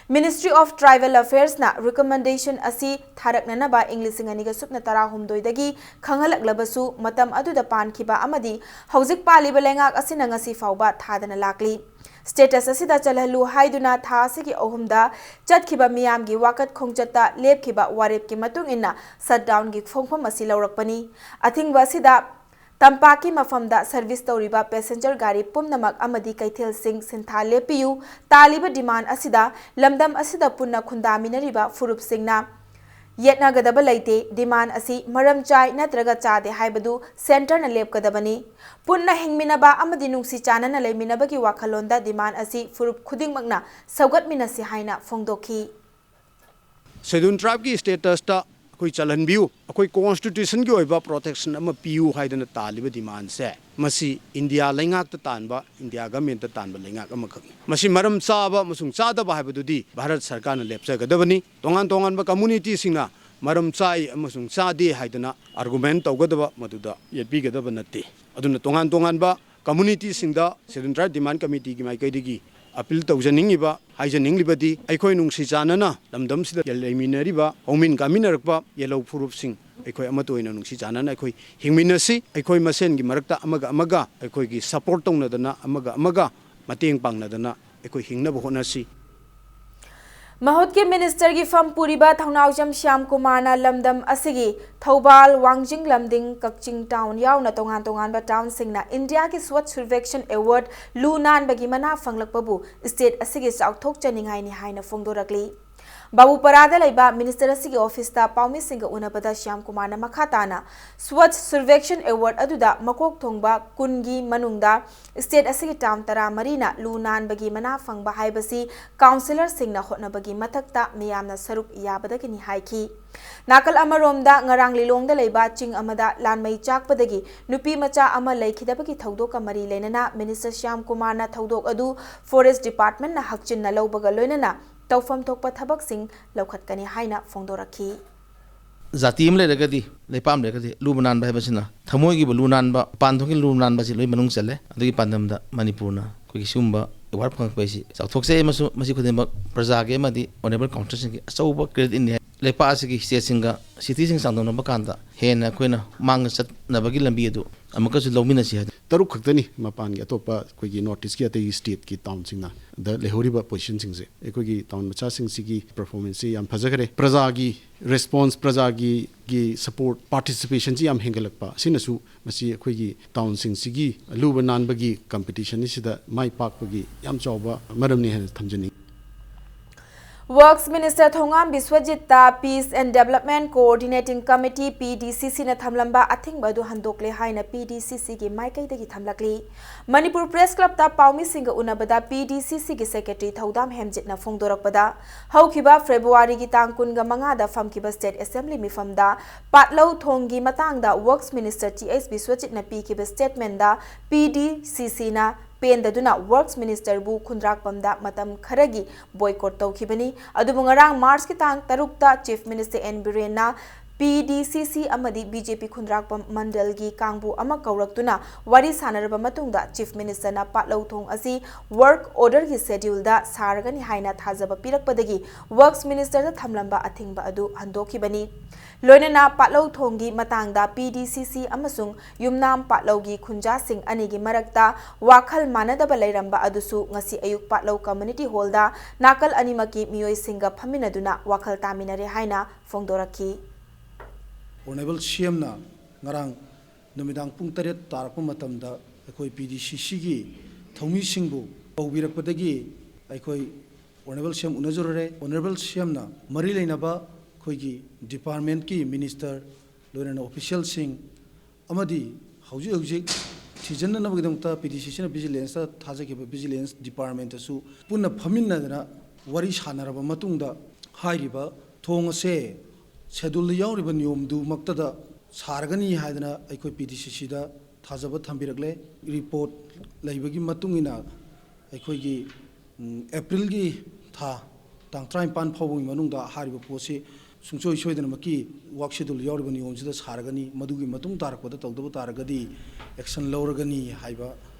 Ministry of Tribal Affairs ꯅ recommendation ꯑꯁꯤ ꯊꯥꯔꯛꯅꯅꯕ ꯏꯪ ꯂꯤꯁꯤꯡ ꯑꯅꯤꯒ ꯁꯨꯞꯅ ꯇꯔꯥꯍꯨꯝꯗꯣꯏꯗꯒꯤ ꯈꯪꯍꯜꯂꯛꯂꯕꯁꯨ ꯃꯇꯝ ꯑꯗꯨꯗ ꯄꯥꯟꯈꯤꯕ ꯑꯃꯗꯤ ꯍꯧꯖꯤꯛ ꯄꯥꯜꯂꯤꯕ ꯂꯩꯉꯥꯛ ꯑꯁꯤꯅ ꯉꯁꯤ ꯐꯥꯎꯕ ꯊꯥꯗꯅ ꯂꯥꯛꯂꯤ꯫ Status ꯑꯁꯤꯗ ꯆꯜꯍꯜꯂꯨ ꯍꯥꯏꯗꯨꯅ ꯊꯥ ꯑꯁꯤꯒꯤ ꯑꯍꯨꯝꯗ ꯆꯠꯈꯤꯕ ꯃꯤꯌꯥꯝꯒꯤ ꯋꯥꯀꯠ ꯈꯣꯡꯆꯠꯇ ꯂꯦꯞꯈꯤꯕ ꯋꯥꯔꯦꯞꯀꯤ ꯃꯇꯨꯡ ꯏꯟꯅ shutdown ꯒꯤ ꯈꯣꯡꯐꯝ ꯑꯁꯤ ꯂꯧꯔꯛꯄꯅꯤ꯫ ꯑꯊꯤꯡꯕ ꯑꯁꯤꯗ ꯇꯝꯄꯥꯛꯀꯤ ꯃꯐꯝꯗ service ꯇꯧꯔꯤꯕ passenger ꯒꯥꯔꯤ ꯄꯨꯝꯅꯃꯛ ꯑꯃꯗꯤ ꯀꯩꯊꯦꯜꯁꯤꯡ ꯁꯤꯟꯊꯥ ꯂꯦꯞꯄꯤꯌꯨ, ꯇꯥꯜꯂꯤꯕ demand ꯑꯁꯤꯗ ꯂꯝꯗꯝ ꯑꯁꯤꯗ ꯄꯨꯟꯅ ꯈꯨꯟꯗꯥꯃꯤꯟꯅꯔꯤꯕ ꯐꯨꯔꯨꯞꯁꯤꯡꯅ ꯌꯦꯠꯅꯒꯗꯕ ꯂꯩꯇꯦ, demand ꯑꯁꯤ ꯃꯔꯝ ꯆꯥꯏ ꯅꯠꯇ꯭ꯔꯒ ꯆꯥꯗꯦ ꯍꯥꯏꯕꯗꯨ centre ꯅ ꯂꯦꯞꯀꯗꯕꯅꯤ꯫ ꯄꯨꯟꯅ ꯍꯤꯡꯃꯤꯟꯅꯕ ꯑꯃꯗꯤ ꯅꯨꯡꯁꯤ ꯆꯥꯟꯅꯅ ꯂꯩꯃꯤꯟꯅꯕꯒꯤ ꯋꯥꯈꯜꯂꯣꯟꯗ demand ꯑꯁꯤ ꯐꯨꯔꯨꯞ ꯈꯨꯗꯤꯡꯃꯛꯅ ꯁꯧꯒꯠꯃꯤꯟꯅꯁꯤ ꯍꯥꯏꯅ ꯐꯣꯡꯗꯣꯛꯈꯤ꯫ Scheduled Tribe ꯀꯤ status ꯇ ꯑꯩꯈꯣꯏ ꯆꯜꯍꯟꯕꯤꯌꯨ, ꯑꯩꯈꯣꯏ constitution ꯒꯤ ꯑꯣꯏꯕ protection ꯑꯃ ꯄꯤꯌꯨ ꯍꯥꯏꯗꯅ ꯇꯥꯜꯂꯤꯕ demand ꯁꯦ ꯃꯁꯤ ꯏꯟꯗꯤꯌꯥ ꯂꯩꯉꯥꯛꯇ ꯇꯥꯟꯕ, ꯏꯟꯗꯤꯌꯥ ꯒꯃꯦꯟꯇ ꯇꯥꯟꯕ ꯂꯩꯉꯥꯛ ꯑꯃꯈꯛꯅꯤ꯫ ꯃꯁꯤ ꯃꯔꯝ ꯆꯥꯕ ꯑꯃꯁꯨꯡ ꯆꯥꯗꯕ ꯍꯥꯏꯕꯗꯨꯗꯤ ꯚꯥꯔꯠ ꯁꯔꯀꯥꯔꯅ ꯂꯦꯞꯆꯒꯗꯕꯅꯤ꯫ ꯇꯣꯉꯥꯟ ꯇꯣꯉꯥꯟꯕ ꯀꯝꯃꯨꯅꯤꯇꯤꯁꯤꯡꯅ ꯃꯔꯝ ꯆꯥꯏ ꯑꯃꯁꯨꯡ ꯆꯥꯗꯦ ꯍꯥꯏꯗꯅ ꯑꯥꯔꯒꯨꯃꯦꯟ ꯇꯧꯒꯗꯕ, ꯃꯗꯨꯗ ꯌꯦꯠꯄꯤꯒꯗꯕ ꯅꯠꯇꯦ꯫ ꯑꯗꯨꯅ ꯇꯣꯉꯥꯟ ꯇꯣꯉꯥꯟꯕ ꯀꯝꯃꯨꯅꯤꯇꯤꯁꯤꯡꯗ ꯁꯦꯗ꯭ꯌꯨꯜ ꯇ꯭ꯔꯥꯏꯕ ꯗꯤꯃꯥꯟ ꯀꯃꯤꯇꯤꯒꯤ ꯃꯥꯏꯀꯩꯗꯒꯤ ꯑꯄꯤꯜ ꯇꯧꯖꯅꯤꯡꯉꯤꯕ, ꯍꯥꯏꯖꯅꯤꯡꯂꯤꯕꯗꯤ, ꯑꯩꯈꯣꯏ ꯅꯨꯡꯁꯤ ꯆꯥꯟꯅꯅ ꯂꯝꯗꯝꯁꯤꯗ ꯂꯩꯃꯤꯟꯅꯔꯤꯕ, ꯍꯧꯃꯤꯟ ꯀꯥꯃꯤꯟꯅꯔꯛꯄ ꯌꯦꯜꯍꯧ ꯐꯨꯔꯨꯞꯁꯤꯡ, ꯑꯩꯈꯣꯏ ꯑꯃꯠꯇ ꯑꯣꯏꯅ ꯅꯨꯡꯁꯤ ꯆꯥꯟꯅꯅ ꯑꯩꯈꯣꯏ ꯍꯤꯡꯃꯤꯟꯅꯁꯤ꯫ ꯑꯩꯈꯣꯏ ꯃꯁꯦꯟꯒꯤ ꯃꯔꯛꯇ ꯑꯃꯒ ꯑꯃꯒ ꯑꯩꯈꯣꯏꯒꯤ ꯁꯄꯣꯔꯠ ꯇꯧꯅꯗꯅ, ꯑꯃꯒ ꯑꯃꯒ ꯃꯇꯦꯡ ꯄꯥꯡꯅꯗꯅ ꯑꯩꯈꯣꯏ ꯍꯤꯡꯅꯕ ꯍꯣꯠꯅꯁꯤ꯫ ꯃꯍꯨꯠꯀꯤ ꯃꯤꯅꯤꯁꯇꯔꯒꯤ ꯐꯝ ꯄꯨꯔꯤꯕ ꯊꯧꯅꯥꯎꯖꯝ ꯁ꯭ꯌꯥꯝ ꯀꯨꯃꯥꯔꯅ ꯂꯝꯗꯝ ꯑꯁꯤꯒꯤ ꯊꯧꯕꯥꯜ, ꯋꯥꯡꯖꯤꯡ ꯂꯝꯗꯤꯡ, ꯀꯛꯆꯤꯡ ꯇꯥꯎꯟ ꯌꯥꯎꯅ ꯇꯣꯉꯥꯟ ꯇꯣꯉꯥꯟꯕ ꯇꯥꯎꯟꯁꯤꯡꯅ ꯏꯟꯗꯤꯌꯥꯒꯤ ꯁ꯭ꯋꯥꯆ ꯁꯨꯔꯚꯦꯛꯁꯟ ꯑꯦꯋꯥꯔꯗ, ꯂꯨ ꯅꯥꯟꯕꯒꯤ ꯃꯅꯥ ꯐꯪꯂꯛꯄꯕꯨ ꯁ꯭ꯇꯦꯠ ꯑꯁꯤꯒꯤ ꯆꯥꯎꯊꯣꯛꯆꯅꯤꯡꯉꯥꯏꯅꯤ ꯍꯥꯏꯅ ꯐꯣꯡꯗꯣꯔꯛꯂꯤ꯫ ꯕꯥꯕꯨꯄꯥꯔꯥꯗ ꯂꯩꯕ ꯃꯤꯅꯤꯁꯇꯔ ꯑꯁꯤꯒꯤ ꯑꯣꯐꯤꯁꯇ ꯄꯥꯎꯃꯤꯁꯤꯡꯒ ꯎꯅꯕꯗ ꯁ꯭ꯌꯥꯝ ꯀꯨꯃꯥꯔꯅ ꯃꯈꯥ ꯇꯥꯅ ꯁ꯭ꯋꯥꯆ ꯁꯨꯔꯚꯦꯛꯁꯟ ꯑꯦꯋꯥꯔꯗ ꯑꯗꯨꯗ ꯃꯀꯣꯛ ꯊꯣꯡꯕ ꯀꯨꯟꯒꯤ ꯃꯅꯨꯡꯗ ꯁ꯭ꯇꯦꯠ ꯑꯁꯤꯒꯤ ꯇꯥꯎꯟ ꯇꯔꯥꯃꯔꯤꯅ ꯂꯨ ꯅꯥꯟꯕꯒꯤ ꯃꯅꯥ ꯐꯪꯕ ꯍꯥꯏꯕꯁꯤ ꯀꯥꯎꯟꯁꯤꯂꯔꯁꯤꯡꯅ ꯍꯣꯠꯅꯕꯒꯤ ꯃꯊꯛꯇ ꯃꯤꯌꯥꯝꯅ ꯁꯔꯨꯛ ꯌꯥꯕꯗꯒꯤꯅꯤ ꯍꯥꯏꯈꯤ꯫ ꯅꯥꯀꯜ ꯑꯃꯔꯣꯝꯗ, ꯉꯔꯥꯡ ꯂꯤꯂꯣꯡꯗ ꯂꯩꯕ ꯆꯤꯡ ꯑꯃꯗ ꯂꯥꯟꯃꯩ ꯆꯥꯛꯄꯗꯒꯤ ꯅꯨꯄꯤ ꯃꯆꯥ ꯑꯃ ꯂꯩꯈꯤꯗꯕꯒꯤ ꯊꯧꯗꯣꯛꯀ ꯃꯔꯤ ꯂꯩꯅꯅ ꯃꯤꯅꯤꯁꯇꯔ ꯁ꯭ꯌꯥꯝ ꯀꯨꯃꯥꯔꯅ ꯊꯧꯗꯣꯛ ꯑꯗꯨ ꯐꯣꯔꯦꯁ ꯗꯤꯄꯥꯔꯠꯃꯦꯟꯠꯅ ꯍꯛꯆꯤꯟꯅ ꯂꯧꯕꯒ ꯂꯣꯏꯅꯅ ꯇꯧꯐꯝ ꯊꯣꯛꯄ ꯊꯕꯛꯁꯤꯡ ꯂꯧꯈꯠꯀꯅꯤ ꯍꯥꯏꯅ ꯐꯣꯡꯗꯣꯔꯛꯈꯤ꯫ ꯖꯥꯇꯤ ꯑꯃ ꯂꯩꯔꯒꯗꯤ, ꯂꯩꯄꯥꯛ ꯑꯃ ꯂꯩꯔꯒꯗꯤ, ꯂꯨꯕ ꯅꯥꯟꯕ ꯍꯥꯏꯕꯁꯤꯅ ꯊꯃꯣꯏꯒꯤ ꯑꯣꯏꯕ ꯂꯨ ꯅꯥꯟꯕ, ꯃꯄꯥꯟ ꯊꯣꯡꯒꯤ ꯂꯨ ꯅꯥꯟꯕꯁꯤ ꯂꯣꯏ ꯃꯅꯨꯡ ꯆꯜꯂꯦ꯫ ꯑꯗꯨꯒꯤ ꯄꯥꯟꯗꯝꯗ ꯃꯅꯤꯄꯨꯔꯅ ꯑꯩꯈꯣꯏꯒꯤ ꯁꯤꯒꯨꯝꯕ ꯑꯦꯋꯥꯔꯗ ꯐꯪꯉꯛꯄ ꯍꯥꯏꯁꯤ ꯆꯥꯎꯊꯣꯛꯆꯩ ꯑꯃꯁꯨꯡ ꯃꯁꯤ ꯈꯨꯗꯤꯡꯃꯛ ꯄ꯭ꯔꯖꯥꯒꯤ ꯑꯃꯗꯤ ꯑꯣꯅꯔꯦꯕꯜ ꯀꯥꯎꯟꯁꯤꯜꯁꯤꯡꯒꯤ ꯑꯆꯧꯕ ꯀ꯭ꯔꯦꯗꯤꯠꯅꯤ ꯍꯥꯏ꯫ ꯂꯩꯄꯥꯛ ꯑꯁꯤꯒꯤ ꯁ꯭ꯇꯦꯠꯁꯤꯡꯒ ꯁꯤꯇꯤꯁꯤꯡ ꯆꯥꯡꯗꯝꯅꯕ ꯀꯥꯟꯗ ꯍꯦꯟꯅ ꯑꯩꯈꯣꯏꯅ ꯃꯥꯡꯗ ꯆꯠꯅꯕꯒꯤ ꯂꯝꯕꯤ ꯑꯗꯨ ꯑꯃꯨꯛꯀꯁꯨ ꯂꯧꯃꯤꯟꯅꯁꯤ ꯍꯥꯏ꯫ ꯇꯔꯨꯛ ꯈꯛꯇꯅꯤ ꯃꯄꯥꯟꯒꯤ, ꯑꯇꯣꯞꯄ ꯑꯩꯈꯣꯏꯒꯤ ꯅꯣꯔꯠ ꯏꯁ꯭ꯠꯀꯤ ꯑꯇꯩ ꯁ꯭ꯇꯦꯠꯀꯤ ꯇꯥꯎꯟꯁꯤꯡꯅ ꯗ ꯂꯩꯍꯧꯔꯤꯕ ꯄꯣꯖꯤꯁꯟꯁꯤꯡꯁꯦ꯫ ꯑꯩꯈꯣꯏꯒꯤ ꯇꯥꯎꯟ ꯃꯆꯥꯁꯤꯡꯁꯤꯒꯤ ꯄꯔꯐꯣꯔꯃꯦꯟꯁꯁꯤ ꯌꯥꯝ ꯐꯖꯈ꯭ꯔꯦ꯫ ꯄ꯭ꯔꯖꯥꯒꯤ ꯔꯦꯁꯄꯣꯟꯁ, ꯄ꯭ꯔꯖꯥꯒꯤ, ꯒꯤ ꯁꯄꯣꯔꯠ, ꯄꯥꯔꯇꯤꯁꯤꯄꯦꯁꯟꯁꯤ ꯌꯥꯝ ꯍꯦꯟꯒꯠꯂꯛꯄ ꯑꯁꯤꯅꯁꯨ ꯃꯁꯤ ꯑꯩꯈꯣꯏꯒꯤ ꯇꯥꯎꯟꯁꯤꯡꯁꯤꯒꯤ ꯂꯨꯕ ꯅꯥꯟꯕꯒꯤ ꯀꯝꯄꯤꯇꯤꯁꯟ ꯑꯁꯤꯗ ꯃꯥꯏ ꯄꯥꯛꯄꯒꯤ ꯌꯥꯝ ꯆꯥꯎꯕ ꯃꯔꯝꯅꯤ ꯍꯥꯏꯅ ꯊꯝꯖꯅꯤꯡꯏ꯫ Works Minister ꯊꯧꯉꯥꯝ ꯕꯤꯁ꯭ꯋꯖꯤꯠꯇ Peace and Development Coordinating Committee, P D C C ꯅ ꯊꯝꯂꯝꯕ ꯑꯊꯤꯡꯕ ꯑꯗꯨ ꯍꯟꯗꯣꯛꯂꯦ ꯍꯥꯏꯅ P D C C ꯒꯤ ꯃꯥꯏꯀꯩꯗꯒꯤ ꯊꯝꯂꯛꯂꯤ꯫ ꯃꯅꯤꯄꯨꯔ Press Club ꯇ ꯄꯥꯎꯃꯤꯁꯤꯡꯒ ꯎꯅꯕꯗ P D C C ꯒꯤ Secretary ꯊꯧꯗꯥꯝ ꯍꯦꯝꯖꯤꯠꯅ ꯐꯣꯡꯗꯣꯔꯛꯄꯗ, ꯍꯧꯈꯤꯕ February ꯒꯤ ꯇꯥꯡ ꯀꯨꯟꯒ ꯃꯉꯥꯗ ꯐꯝꯈꯤꯕ State Assembly ꯃꯤꯐꯝꯗ ꯄꯥꯠꯂꯧ ꯊꯣꯡꯒꯤ ꯃꯇꯥꯡꯗ Works Minister ꯇꯤ ꯑꯩꯆ ꯕꯤꯁ꯭ꯋꯖꯤꯠꯅ ꯄꯤꯈꯤꯕ statement ꯗ P D C C ꯅ ꯄꯦꯟꯗꯗꯨꯅ Works Minister ꯕꯨ ꯈꯨꯟꯗ꯭ꯔꯥꯛꯄꯝꯗ ꯃꯇꯝ ꯈꯔꯒꯤ boycott ꯇꯧꯈꯤꯕꯅꯤ꯫ ꯑꯗꯨꯕꯨ ꯉꯔꯥꯡ March ꯀꯤ ꯇꯥꯡ ꯇꯔꯨꯛꯇ Chief Minister N ꯕꯤꯔꯦꯟꯅ P D C C ꯑꯃꯗꯤ B J P ꯈꯨꯟꯗ꯭ꯔꯥꯛꯄꯝ ꯃꯟꯗꯜꯒꯤ ꯀꯥꯡꯕꯨ ꯑꯃ ꯀꯧꯔꯛꯇꯨꯅ ꯋꯥꯔꯤ ꯁꯥꯟꯅꯔꯕ ꯃꯇꯨꯡꯗ Chief Minister ꯅ ꯄꯥꯠꯂꯧ ꯊꯣꯡ ꯑꯁꯤ work order ꯒꯤ schedule ꯗ ꯁꯥꯔꯒꯅꯤ ꯍꯥꯏꯅ ꯊꯥꯖꯕ ꯄꯤꯔꯛꯄꯗꯒꯤ Works Minister ꯗ ꯊꯝꯂꯝꯕ ꯑꯊꯤꯡꯕ ꯑꯗꯨ ꯍꯟꯗꯣꯛꯈꯤꯕꯅꯤ꯫ ꯂꯣꯏꯅꯅ ꯄꯥꯠꯂꯧ ꯊꯣꯡꯒꯤ ꯃꯇꯥꯡꯗ P D C C ꯑꯃꯁꯨꯡ ꯌꯨꯝꯅꯥꯝ ꯄꯥꯠꯂꯧꯒꯤ ꯈꯨꯟꯖꯥꯁꯤꯡ ꯑꯅꯤꯒꯤ ꯃꯔꯛꯇ ꯋꯥꯈꯜ ꯃꯥꯟꯅꯗꯕ ꯂꯩꯔꯝꯕ ꯑꯗꯨꯁꯨ ꯉꯁꯤ ꯑꯌꯨꯛ ꯄꯥꯠꯂꯧ Community Hall ꯗ ꯅꯥꯀꯜ ꯑꯅꯤꯃꯛꯀꯤ ꯃꯤꯑꯣꯏꯁꯤꯡꯒ ꯐꯝꯃꯤꯟꯅꯗꯨꯅ ꯋꯥꯈꯜ ꯇꯥꯃꯤꯟꯅꯔꯦ ꯍꯥꯏꯅ ꯐꯣꯡꯗꯣꯔꯛꯈꯤ꯫ Honourable C M ꯅ ꯉꯔꯥꯡ ꯅꯨꯃꯤꯗꯥꯡ ꯄꯨꯡ ꯇꯔꯦꯠ ꯇꯥꯔꯛꯄ ꯃꯇꯝꯗ ꯑꯩꯈꯣꯏ P D C C ꯒꯤ ꯊꯧꯃꯤꯁꯤꯡꯕꯨ ꯀꯧꯕꯤꯔꯛꯄꯗꯒꯤ ꯑꯩꯈꯣꯏ Honourable C M ꯎꯅꯖꯔꯨꯔꯦ꯫ Honourable C M ꯅ ꯃꯔꯤ ꯂꯩꯅꯕ ꯑꯩꯈꯣꯏꯒꯤ department ꯀꯤ minister, ꯂꯣꯏꯅꯅ official ꯁꯤꯡ ꯑꯃꯗꯤ ꯍꯧꯖꯤꯛ ꯍꯧꯖꯤꯛ ꯊꯤꯖꯤꯟꯅꯅꯕꯒꯤꯗꯃꯛꯇ P D C C ꯅ vigilance ꯇ ꯊꯥꯖꯈꯤꯕ vigilance department ꯇꯁꯨ ꯄꯨꯟꯅ ꯐꯝꯃꯤꯟꯅꯗꯅ ꯋꯥꯔꯤ ꯁꯥꯟꯅꯔꯕ ꯃꯇꯨꯡꯗ, ꯍꯥꯏꯔꯤꯕ ꯊꯣꯡ ꯑꯁꯦ schedule ꯗ ꯌꯥꯎꯔꯤꯕ ꯅꯤꯌꯣꯝꯗꯨꯃꯛꯇꯗ ꯁꯥꯔꯒꯅꯤ ꯍꯥꯏꯗꯅ ꯑꯩꯈꯣꯏ P D C C ꯗ ꯊꯥꯖꯕ ꯊꯝꯕꯤꯔꯛꯂꯦ꯫ Report ꯂꯩꯕꯒꯤ ꯃꯇꯨꯡ ꯏꯟꯅ ꯑꯩꯈꯣꯏꯒꯤ, ꯎꯝ, April ꯒꯤ ꯊꯥ ꯇꯥꯡ ꯇꯔꯥꯅꯤꯄꯥꯟ ꯐꯥꯎꯕꯒꯤ ꯃꯅꯨꯡꯗ ꯍꯥꯏꯔꯤꯕ ꯄꯣꯠꯁꯤ ꯁꯨꯡꯁꯣꯏ ꯁꯣꯏꯗꯅꯃꯛꯀꯤ work schedule ꯌꯥꯎꯔꯤꯕ ꯅꯤꯌꯣꯝꯁꯤꯗ ꯁꯥꯔꯒꯅꯤ, ꯃꯗꯨꯒꯤ ꯃꯇꯨꯡ ꯇꯥꯔꯛꯄꯗ ꯇꯧꯗꯕ ꯇꯥꯔꯒꯗꯤ action ꯂꯧꯔꯒꯅꯤ ꯍꯥꯏꯕ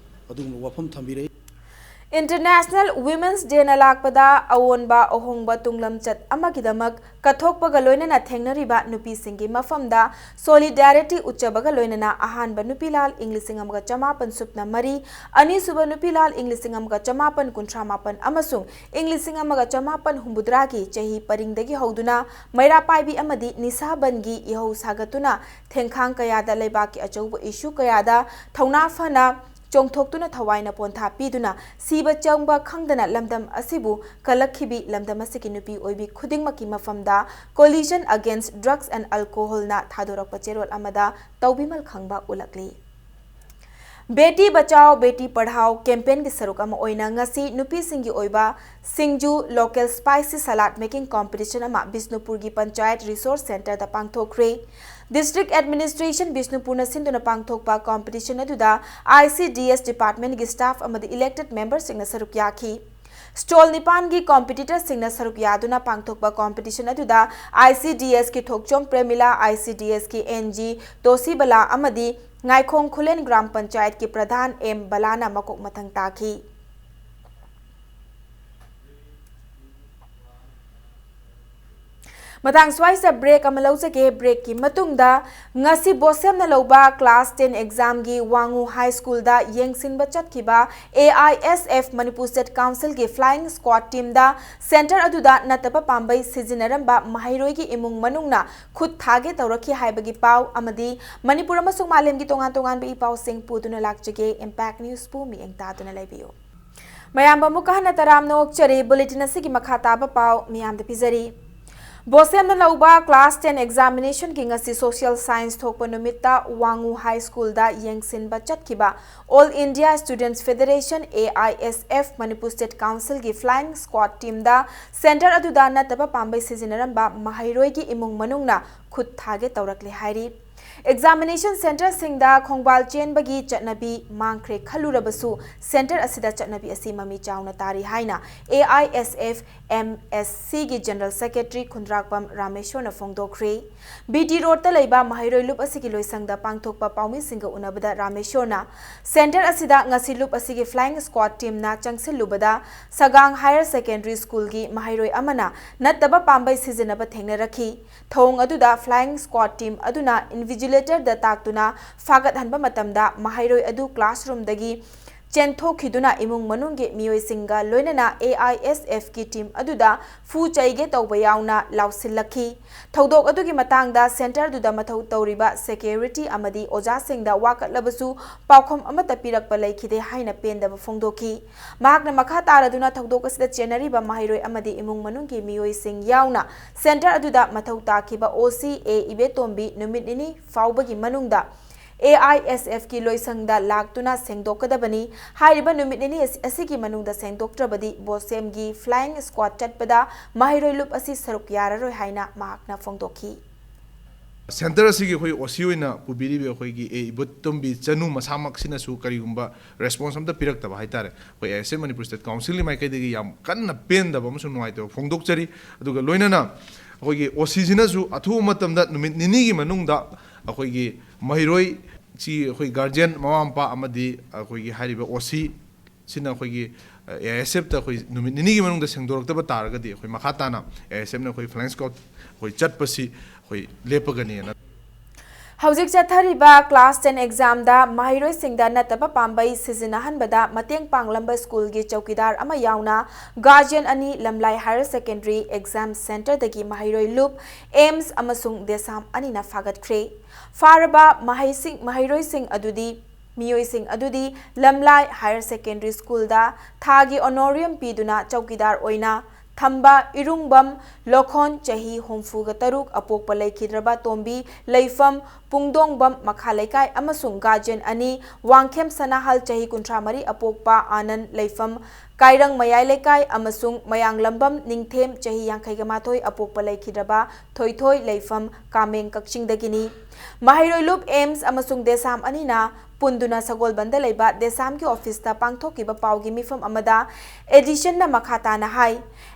ꯑꯗꯨꯒꯨꯝꯕ ꯋꯥꯐꯝ ꯊꯝꯕꯤꯔꯛꯏ꯫ International Women's Day ꯅ ꯂꯥꯛꯄꯗ ꯑꯑꯣꯟꯕ ꯑꯍꯣꯡꯕ ꯇꯨꯡꯂꯝꯆꯠ ꯑꯃꯒꯤꯗꯃꯛ ꯀꯠꯊꯣꯛꯄꯒ ꯂꯣꯏꯅꯅ ꯊꯦꯡꯅꯔꯤꯕ ꯅꯨꯄꯤꯁꯤꯡꯒꯤ ꯃꯐꯝꯗ solidarity ꯎꯠꯆꯕꯒ ꯂꯣꯏꯅꯅ ꯑꯍꯥꯟꯕ ꯅꯨꯄꯤ ꯂꯥꯜ ꯏꯪ ꯂꯤꯁꯤꯡ ꯑꯃꯒ ꯆꯃꯥꯄꯟ ꯁꯨꯞꯅ ꯃꯔꯤ, ꯑꯅꯤꯁꯨꯕ ꯅꯨꯄꯤ ꯂꯥꯜ ꯏꯪ ꯂꯤꯁꯤꯡ ꯑꯃꯒ ꯆꯃꯥꯄꯟ ꯀꯨꯟꯊ꯭ꯔꯥ ꯃꯥꯄꯟ ꯑꯃꯁꯨꯡ ꯏꯪ ꯂꯤꯁꯤꯡ ꯑꯃꯒ ꯆꯃꯥꯄꯟ ꯍꯨꯝꯐꯨꯇꯔꯥꯒꯤ ꯆꯍꯤ ꯄꯔꯤꯡꯗꯒꯤ ꯍꯧꯗꯨꯅ ꯃꯩꯔꯥ ꯄꯥꯏꯕꯤ ꯑꯃꯗꯤ ꯅꯤꯁꯥ ꯕꯟꯒꯤ ꯏꯍꯧ ꯁꯥꯒꯠꯇꯨꯅ ꯊꯦꯡꯈꯥꯡ ꯀꯌꯥꯗ ꯂꯩꯕꯥꯛꯀꯤ ꯑꯆꯧꯕ issue ꯀꯌꯥꯗ ꯊꯧꯅꯥ ꯐꯅ ꯆꯣꯡꯊꯣꯛꯇꯨꯅ ꯊꯋꯥꯏꯅ ꯄꯣꯟꯊꯥ ꯄꯤꯗꯨꯅ ꯁꯤꯕ ꯆꯪꯕ ꯈꯪꯗꯅ ꯂꯝꯗꯝ ꯑꯁꯤꯕꯨ ꯀꯜꯂꯛꯈꯤꯕꯤ ꯂꯝꯗꯝ ꯑꯁꯤꯒꯤ ꯅꯨꯄꯤ ꯑꯣꯏꯕꯤ ꯈꯨꯗꯤꯡꯃꯛꯀꯤ ꯃꯐꯝꯗ Coalition Against Drugs and Alcoholꯅ ꯊꯥꯗꯣꯔꯛꯄ ꯆꯦꯔꯣꯜ ꯑꯃꯗ ꯇꯧꯕꯤꯃꯜ ꯈꯪꯕ ꯎꯠꯂꯛꯂꯤ꯫ ꯕꯦꯇꯤ ꯕꯆꯥꯎ ꯕꯦꯇꯤ ꯄꯔꯍꯥꯎ ꯀꯦꯝꯄꯦꯟꯒꯤ ꯁꯔꯨꯛ ꯑꯃ ꯑꯣꯏꯅ ꯉꯁꯤ ꯅꯨꯄꯤꯁꯤꯡꯒꯤ ꯑꯣꯏꯕ ꯁꯤꯡꯖꯨ, local spicy salad making competition ꯑꯃ ꯕꯤꯁꯅꯨꯄꯨꯔꯒꯤ ꯄꯟꯆꯥꯌꯠ resource centreꯗ ꯄꯥꯡꯊꯣꯛꯈ꯭ꯔꯦ꯫ District Administration ꯕꯤꯁꯅꯨꯄꯨꯔꯅ ꯁꯤꯟꯗꯨꯅ ꯄꯥꯡꯊꯣꯛꯄ competition ꯑꯗꯨꯗ I C D S departmentꯀꯤ staff ꯑꯃꯗꯤ elected memberꯁꯤꯡꯅ ꯁꯔꯨꯛ ꯌꯥꯈꯤ꯫ Stall ꯅꯤꯄꯥꯟꯒꯤ competitorꯁꯤꯡꯅ ꯁꯔꯨꯛ ꯌꯥꯗꯨꯅ ꯄꯥꯡꯊꯣꯛꯄ competition ꯑꯗꯨꯗ I C D Sꯀꯤ Thokchom ꯄ꯭ꯔꯦꯃꯤꯂꯥ, I C D Sꯀꯤ N G ꯇꯣꯁꯤꯕꯂꯥ ꯑꯃꯗꯤ ꯉꯥꯏꯈꯣꯡ ꯈꯨꯂꯦꯟ ꯒ꯭ꯔꯥꯝ ꯄꯟꯆꯥꯌꯠꯀꯤ ꯄ꯭ꯔꯙꯥꯟ ꯑꯦꯝ ꯕꯂꯥꯅ ꯃꯀꯣꯛ ꯃꯊꯪ ꯇꯥꯈꯤ꯫ ꯃꯇꯥꯡ ꯁ꯭ꯋꯥꯏꯁꯤꯗ break ꯑꯃ ꯂꯧꯖꯒꯦ꯫ Breakꯀꯤ ꯃꯇꯨꯡꯗ ꯉꯁꯤ ꯕꯣꯁꯦꯝꯅ ꯂꯧꯕ class ten examꯒꯤ ꯋꯥꯉꯨ High Schoolꯗ ꯌꯦꯡꯁꯤꯟꯕ ꯆꯠꯈꯤꯕ A I S F Manipur State Councilꯒꯤ flying squad teamꯗ centre ꯑꯗꯨꯗ ꯅꯠꯇꯕ ꯄꯥꯝꯕꯩ ꯁꯤꯖꯤꯟꯅꯔꯝꯕ ꯃꯍꯩꯔꯣꯏꯒꯤ ꯏꯃꯨꯡ ꯃꯅꯨꯡꯅ ꯈꯨꯠ ꯊꯥꯒꯦ ꯇꯧꯔꯛꯈꯤ ꯍꯥꯏꯕꯒꯤ ꯄꯥꯎ ꯑꯃꯗꯤ ꯃꯅꯤꯄꯨꯔ ꯑꯃꯁꯨꯡ ꯃꯥꯂꯦꯝꯒꯤ ꯇꯣꯉꯥꯟ ꯇꯣꯉꯥꯟꯕ ꯏ ꯄꯥꯎꯁꯤꯡ ꯄꯨꯗꯨꯅ ꯂꯥꯛꯆꯒꯦ꯫ Impact Newsꯄꯨ ꯃꯤꯠꯌꯦꯡ ꯇꯥꯗꯨꯅ ꯂꯩꯕꯤꯌꯨ꯫ ꯃꯌꯥꯝꯕꯨ ꯑꯃꯨꯛꯀ ꯍꯟꯅ ꯇꯔꯥꯝꯅ ꯑꯣꯛꯆꯔꯤ꯫ Bulletin ꯑꯁꯤꯒꯤ ꯃꯈꯥ ꯇꯥꯕ ꯄꯥꯎ ꯃꯤꯌꯥꯝꯗ ꯄꯤꯖꯔꯤ꯫ ꯕꯣꯁꯦꯝꯅ ꯂꯧꯕ class ten examinationꯒꯤ ꯉꯁꯤ social science ꯊꯣꯛꯄ ꯅꯨꯃꯤꯠꯇ ꯋꯥꯉꯨ High Schoolꯗ ꯌꯦꯡꯁꯤꯟꯕ ꯆꯠꯈꯤꯕ All India Students Federation, A I S F, Manipur State Councilꯒꯤ flying squad teamꯗ centre ꯑꯗꯨꯗ ꯅꯠꯇꯕ ꯄꯥꯝꯕꯩ ꯁꯤꯖꯤꯟꯅꯔꯝꯕ ꯃꯍꯩꯔꯣꯏꯒꯤ ꯏꯃꯨꯡ ꯃꯅꯨꯡꯅ ꯈꯨꯠ ꯊꯥꯒꯦ ꯇꯧꯔꯛꯂꯦ ꯍꯥꯏꯔꯤ꯫ Examination centreꯁꯤꯡꯗ ꯈꯣꯡꯕꯥꯜ ꯆꯦꯟꯕꯒꯤ ꯆꯠꯅꯕꯤ ꯃꯥꯡꯈ꯭ꯔꯦ ꯈꯜꯂꯨꯔꯕꯁꯨ, centre ꯑꯁꯤꯗ ꯆꯠꯅꯕꯤ ꯑꯁꯤ ꯃꯃꯤ ꯆꯥꯎꯅ ꯇꯥꯔꯤ ꯍꯥꯏꯅ A I S F M S Cꯒꯤ General Secretary Khundrakpam ꯔꯥꯃꯦꯁꯣꯔꯅ ꯐꯣꯡꯗꯣꯛꯈ꯭ꯔꯦ꯫ B T Roadꯇ ꯂꯩꯕ ꯃꯍꯩꯔꯣꯏ ꯂꯨꯞ ꯑꯁꯤꯒꯤ ꯂꯣꯏꯁꯪꯗ ꯄꯥꯡꯊꯣꯛꯄ ꯄꯥꯎꯃꯤꯁꯤꯡꯒ ꯎꯅꯕꯗ ꯔꯥꯃꯦꯁꯣꯔꯅ centre ꯑꯁꯤꯗ ꯉꯁꯤ ꯂꯨꯞ ꯑꯁꯤꯒꯤ flying squad teamꯅ ꯆꯪꯁꯤꯜꯂꯨꯕꯗ ꯁꯒꯥꯡ Higher Secondary Schoolꯒꯤ ꯃꯍꯩꯔꯣꯏ ꯑꯃꯅ ꯅꯠꯇꯕ ꯄꯥꯝꯕꯩ ꯁꯤꯖꯤꯟꯅꯕ ꯊꯦꯡꯅꯔꯛꯈꯤ꯫ ꯊꯧꯑꯣꯡ ꯑꯗꯨꯗ flying squad team ꯑꯗꯨꯅ invigilatorꯗ ꯇꯥꯛꯇꯨꯅ ꯐꯥꯒꯠꯍꯟꯕ ꯃꯇꯝꯗ ꯃꯍꯩꯔꯣꯏ ꯑꯗꯨ classroomꯗꯒꯤ ꯆꯦꯟꯊꯣꯛꯈꯤꯗꯨꯅ ꯏꯃꯨꯡ ꯃꯅꯨꯡꯒꯤ ꯃꯤꯑꯣꯏꯁꯤꯡꯒ ꯂꯣꯏꯅꯅ ꯑꯦ ꯑꯥꯏ ꯑꯦꯁ ꯑꯦꯐꯀꯤ ꯇꯤꯝ ꯑꯗꯨꯗ ꯐꯨ ꯆꯩꯒꯦ ꯇꯧꯕ ꯌꯥꯎꯅ ꯂꯥꯎꯁꯤꯜꯂꯛꯈꯤ꯫ ꯊꯧꯗꯣꯛ ꯑꯗꯨꯒꯤ ꯃꯇꯥꯡꯗ ꯁꯦꯟꯇꯔꯗꯨꯗ ꯃꯊꯧ ꯇꯧꯔꯤꯕ ꯁꯦꯀ꯭ꯌꯨꯔꯤꯇꯤ ꯑꯃꯗꯤ ꯑꯣꯖꯥꯁꯤꯡꯗ ꯋꯥꯀꯠꯂꯕꯁꯨ ꯄꯥꯎꯈꯨꯝ ꯑꯃꯠꯇ ꯄꯤꯔꯛꯄ ꯂꯩꯈꯤꯗꯦ ꯍꯥꯏꯅ ꯄꯦꯟꯗꯕ ꯐꯣꯡꯗꯣꯛꯈꯤ꯫ ꯃꯍꯥꯛꯅ ꯃꯈꯥ ꯇꯥꯔꯗꯨꯅ ꯊꯧꯗꯣꯛ ꯑꯁꯤꯗ ꯆꯦꯟꯅꯔꯤꯕ ꯃꯍꯩꯔꯣꯏ ꯑꯃꯗꯤ ꯏꯃꯨꯡ ꯃꯅꯨꯡꯒꯤ ꯃꯤꯑꯣꯏꯁꯤꯡ ꯌꯥꯎꯅ ꯁꯦꯟꯇꯔ ꯑꯗꯨꯗ ꯃꯊꯧ ꯇꯥꯈꯤꯕ ꯑꯣ ꯁꯤ ꯑꯦ ꯏꯕꯦꯇꯣꯝꯕꯤ ꯅꯨꯃꯤꯠ ꯅꯤꯅꯤ ꯐꯥꯎꯕꯒꯤ ꯃꯅꯨꯡꯗ ꯑꯦ ꯑꯥꯏ ꯑꯦꯁ ꯑꯦꯐꯀꯤ ꯂꯣꯏꯁꯪꯗ ꯂꯥꯛꯇꯨꯅ ꯁꯦꯡꯗꯣꯛꯀꯗꯕꯅꯤ꯫ ꯍꯥꯏꯔꯤꯕ ꯅꯨꯃꯤꯠ ꯅꯤꯅꯤ ꯑꯁꯤ-, ꯑꯁꯤꯒꯤ ꯃꯅꯨꯡꯗ ꯁꯦꯡꯗꯣꯛꯇ꯭ꯔꯕꯗꯤ ꯕꯣꯁꯦꯝꯒꯤ ꯐ꯭ꯂꯥꯏꯌꯤꯡ ꯁ꯭ꯀ꯭ꯋꯥꯗ ꯆꯠꯄꯗ ꯃꯍꯩꯔꯣꯏ ꯂꯨꯞ ꯑꯁꯤ ꯁꯔꯨꯛ ꯌꯥꯔꯔꯣꯏ ꯍꯥꯏꯅ ꯃꯍꯥꯛꯅ ꯐꯣꯡꯗꯣꯛꯈꯤ꯫ ꯁꯦꯟꯇꯔ ꯑꯁꯤꯒꯤ ꯑꯩꯈꯣꯏ ꯑꯣ ꯁꯤ ꯑꯣꯏꯅ ꯄꯨꯕꯤꯔꯤꯕ ꯑꯩꯈꯣꯏꯒꯤ ꯑꯦ ꯏꯕꯣꯇꯣꯝꯕꯤ ꯆꯅꯨ ꯃꯁꯥꯃꯛꯁꯤꯅꯁꯨ ꯀꯔꯤꯒꯨꯝꯕ ꯔꯦꯁꯄꯣꯟꯁ ꯑꯝꯇ ꯄꯤꯔꯛꯇꯕ ꯍꯥꯏꯇꯥꯔꯦ꯫ ꯑꯩꯈꯣꯏ A I S F Manipur state ꯀꯥꯎꯟꯁꯤꯜꯒꯤ ꯃꯥꯏꯀꯩꯗꯒꯤ ꯌꯥꯝ ꯀꯟꯅ ꯄꯦꯟꯗꯕ ꯑꯃꯁꯨꯡ ꯅꯨꯡꯉꯥꯏꯇꯕ ꯐꯣꯡꯗꯣꯛꯆꯔꯤ꯫ ꯑꯗꯨꯒ ꯂꯣꯏꯅꯅ ꯑꯩꯈꯣꯏꯒꯤ ꯑꯣ ꯁꯤꯁꯤꯅꯁꯨ ꯑꯊꯨꯕ ꯃꯇꯝꯗ ꯅꯨꯃꯤꯠ ꯅꯤꯅꯤꯒꯤ ꯃꯅꯨꯡꯗ ꯑꯩꯈꯣꯏꯒꯤ ꯃꯍꯩꯔꯣꯏꯁꯤ ꯑꯩꯈꯣꯏ ꯒꯥꯔꯖꯤꯌꯟ, ꯃꯃꯥ ꯃꯄꯥ ꯑꯃꯗꯤ ꯑꯩꯈꯣꯏꯒꯤ ꯍꯥꯏꯔꯤꯕ ꯑꯣ ꯁꯤ ꯁꯤꯅ ꯑꯩꯈꯣꯏꯒꯤ ꯑꯦ ꯑꯥꯏ ꯑꯦꯁ ꯑꯦꯐꯇ ꯑꯩꯈꯣꯏ ꯅꯨꯃꯤꯠ ꯅꯤꯅꯤꯒꯤ ꯃꯅꯨꯡꯗ ꯁꯦꯡꯗꯣꯔꯛꯇꯕ ꯇꯥꯔꯒꯗꯤ ꯑꯩꯈꯣꯏ ꯃꯈꯥ ꯇꯥꯅ ꯑꯦ ꯑꯥꯏ ꯑꯦꯁ ꯑꯦꯐꯅ ꯑꯩꯈꯣꯏ ꯐ꯭ꯂꯥꯏꯌꯤꯡ ꯁ꯭ꯀ꯭ꯋꯥꯗ ꯑꯩꯈꯣꯏ ꯆꯠꯄꯁꯤ ꯑꯩꯈꯣꯏ ꯂꯦꯞꯄꯒꯅꯤꯅ꯫ ꯍꯧꯖꯤꯛ ꯆꯠꯊꯔꯤꯕ ꯀ꯭ꯂꯥꯁ ꯇꯦꯟ ꯑꯦꯛꯖꯥꯝꯗ ꯃꯍꯩꯔꯣꯏꯁꯤꯡꯗ ꯅꯠꯇꯕ ꯄꯥꯝꯕꯩ ꯁꯤꯖꯤꯟꯅꯍꯟꯕꯗ ꯃꯇꯦꯡ ꯄꯥꯡꯂꯝꯕ ꯁ꯭ꯀꯨꯜꯒꯤ ꯆꯧꯀꯤꯗꯥꯔ ꯑꯃ ꯌꯥꯎꯅ ꯒꯥꯔꯖꯤꯌꯟ ꯑꯅꯤ, ꯂꯝꯂꯥꯏ ꯍꯥꯌꯔ ꯁꯦꯀꯦꯟꯗꯔꯤ ꯑꯦꯛꯖꯥꯝ ꯁꯦꯟꯇꯔꯗꯒꯤ ꯃꯍꯩꯔꯣꯏ ꯂꯨꯞ, ꯑꯦꯝꯁ ꯑꯃꯁꯨꯡ ꯗꯦꯁꯥꯝ ꯑꯅꯤꯅ ꯐꯥꯒꯠꯈ꯭ꯔꯦ꯫ ꯐꯥꯔꯕ ꯃꯍꯩꯁꯤꯡ, ꯃꯍꯩꯔꯣꯏꯁꯤꯡ ꯑꯗꯨꯗꯤ, ꯃꯤꯑꯣꯏꯁꯤꯡ ꯑꯗꯨꯗꯤ ꯂꯝꯂꯥꯏ ꯍꯥꯌꯔ ꯁꯦꯀꯦꯟꯗꯔꯤ ꯁ꯭ꯀꯨꯜꯗ ꯊꯥꯒꯤ ꯑꯣꯅꯣꯔꯤꯌꯝ ꯄꯤꯗꯨꯅ ꯆꯧꯀꯤꯗꯥꯔ ꯑꯣꯏꯅ ꯊꯝꯕ ꯏꯔꯨꯡꯕꯝ ꯂꯣꯈꯣꯟ, ꯆꯍꯤ ꯍꯨꯝꯐꯨꯒ ꯇꯔꯨꯛ, ꯑꯄꯣꯛꯄ ꯂꯩꯈꯤꯗ꯭ꯔꯕ ꯇꯣꯝꯕꯤ, ꯂꯩꯐꯝ ꯄꯨꯡꯗꯣꯡꯕꯝ ꯃꯈꯥ ꯂꯩꯀꯥꯏ ꯑꯃꯁꯨꯡ ꯒꯥꯔꯖꯤꯌꯟ ꯑꯅꯤ, ꯋꯥꯡꯈꯦꯝ ꯁꯅꯥꯍꯜ, ꯆꯍꯤ ꯀꯨꯟꯊ꯭ꯔꯥ ꯃꯔꯤ, ꯑꯄꯣꯛꯄ ꯑꯥꯅꯟ, ꯂꯩꯐꯝ ꯀꯥꯏꯔꯪ ꯃꯌꯥꯏ ꯂꯩꯀꯥꯏ, ꯑꯃꯁꯨꯡ ꯃꯌꯥꯡꯂꯝꯕꯝ ꯅꯤꯡꯊꯦꯝ, ꯆꯍꯤ ꯌꯥꯡꯈꯩꯒ ꯃꯥꯊꯣꯏ, ꯑꯄꯣꯛꯄ ꯂꯩꯈꯤꯗ꯭ꯔꯕ ꯊꯣꯏꯊꯣꯏ, ꯂꯩꯐꯝ ꯀꯥꯃꯦꯡ, ꯀꯛꯆꯤꯡꯗꯒꯤꯅꯤ꯫ ꯃꯍꯩꯔꯣꯏ ꯂꯨꯞ, ꯑꯦꯝꯁ ꯑꯃꯁꯨꯡ ꯗꯦꯁꯥꯝ ꯑꯅꯤꯅ ꯄꯨꯟꯗꯨꯅ ꯁꯒꯣꯜꯕꯟꯗ ꯂꯩꯕ ꯗꯦꯁꯥꯝꯒꯤ ꯑꯣꯐꯤꯁꯇ ꯄꯥꯡꯊꯣꯛꯈꯤꯕ ꯄꯥꯎꯒꯤ ꯃꯤꯐꯝ ꯑꯃꯗ ꯑꯦꯗꯤꯁꯟꯅ ꯃꯈꯥ ꯇꯥꯅ ꯍꯥꯏ,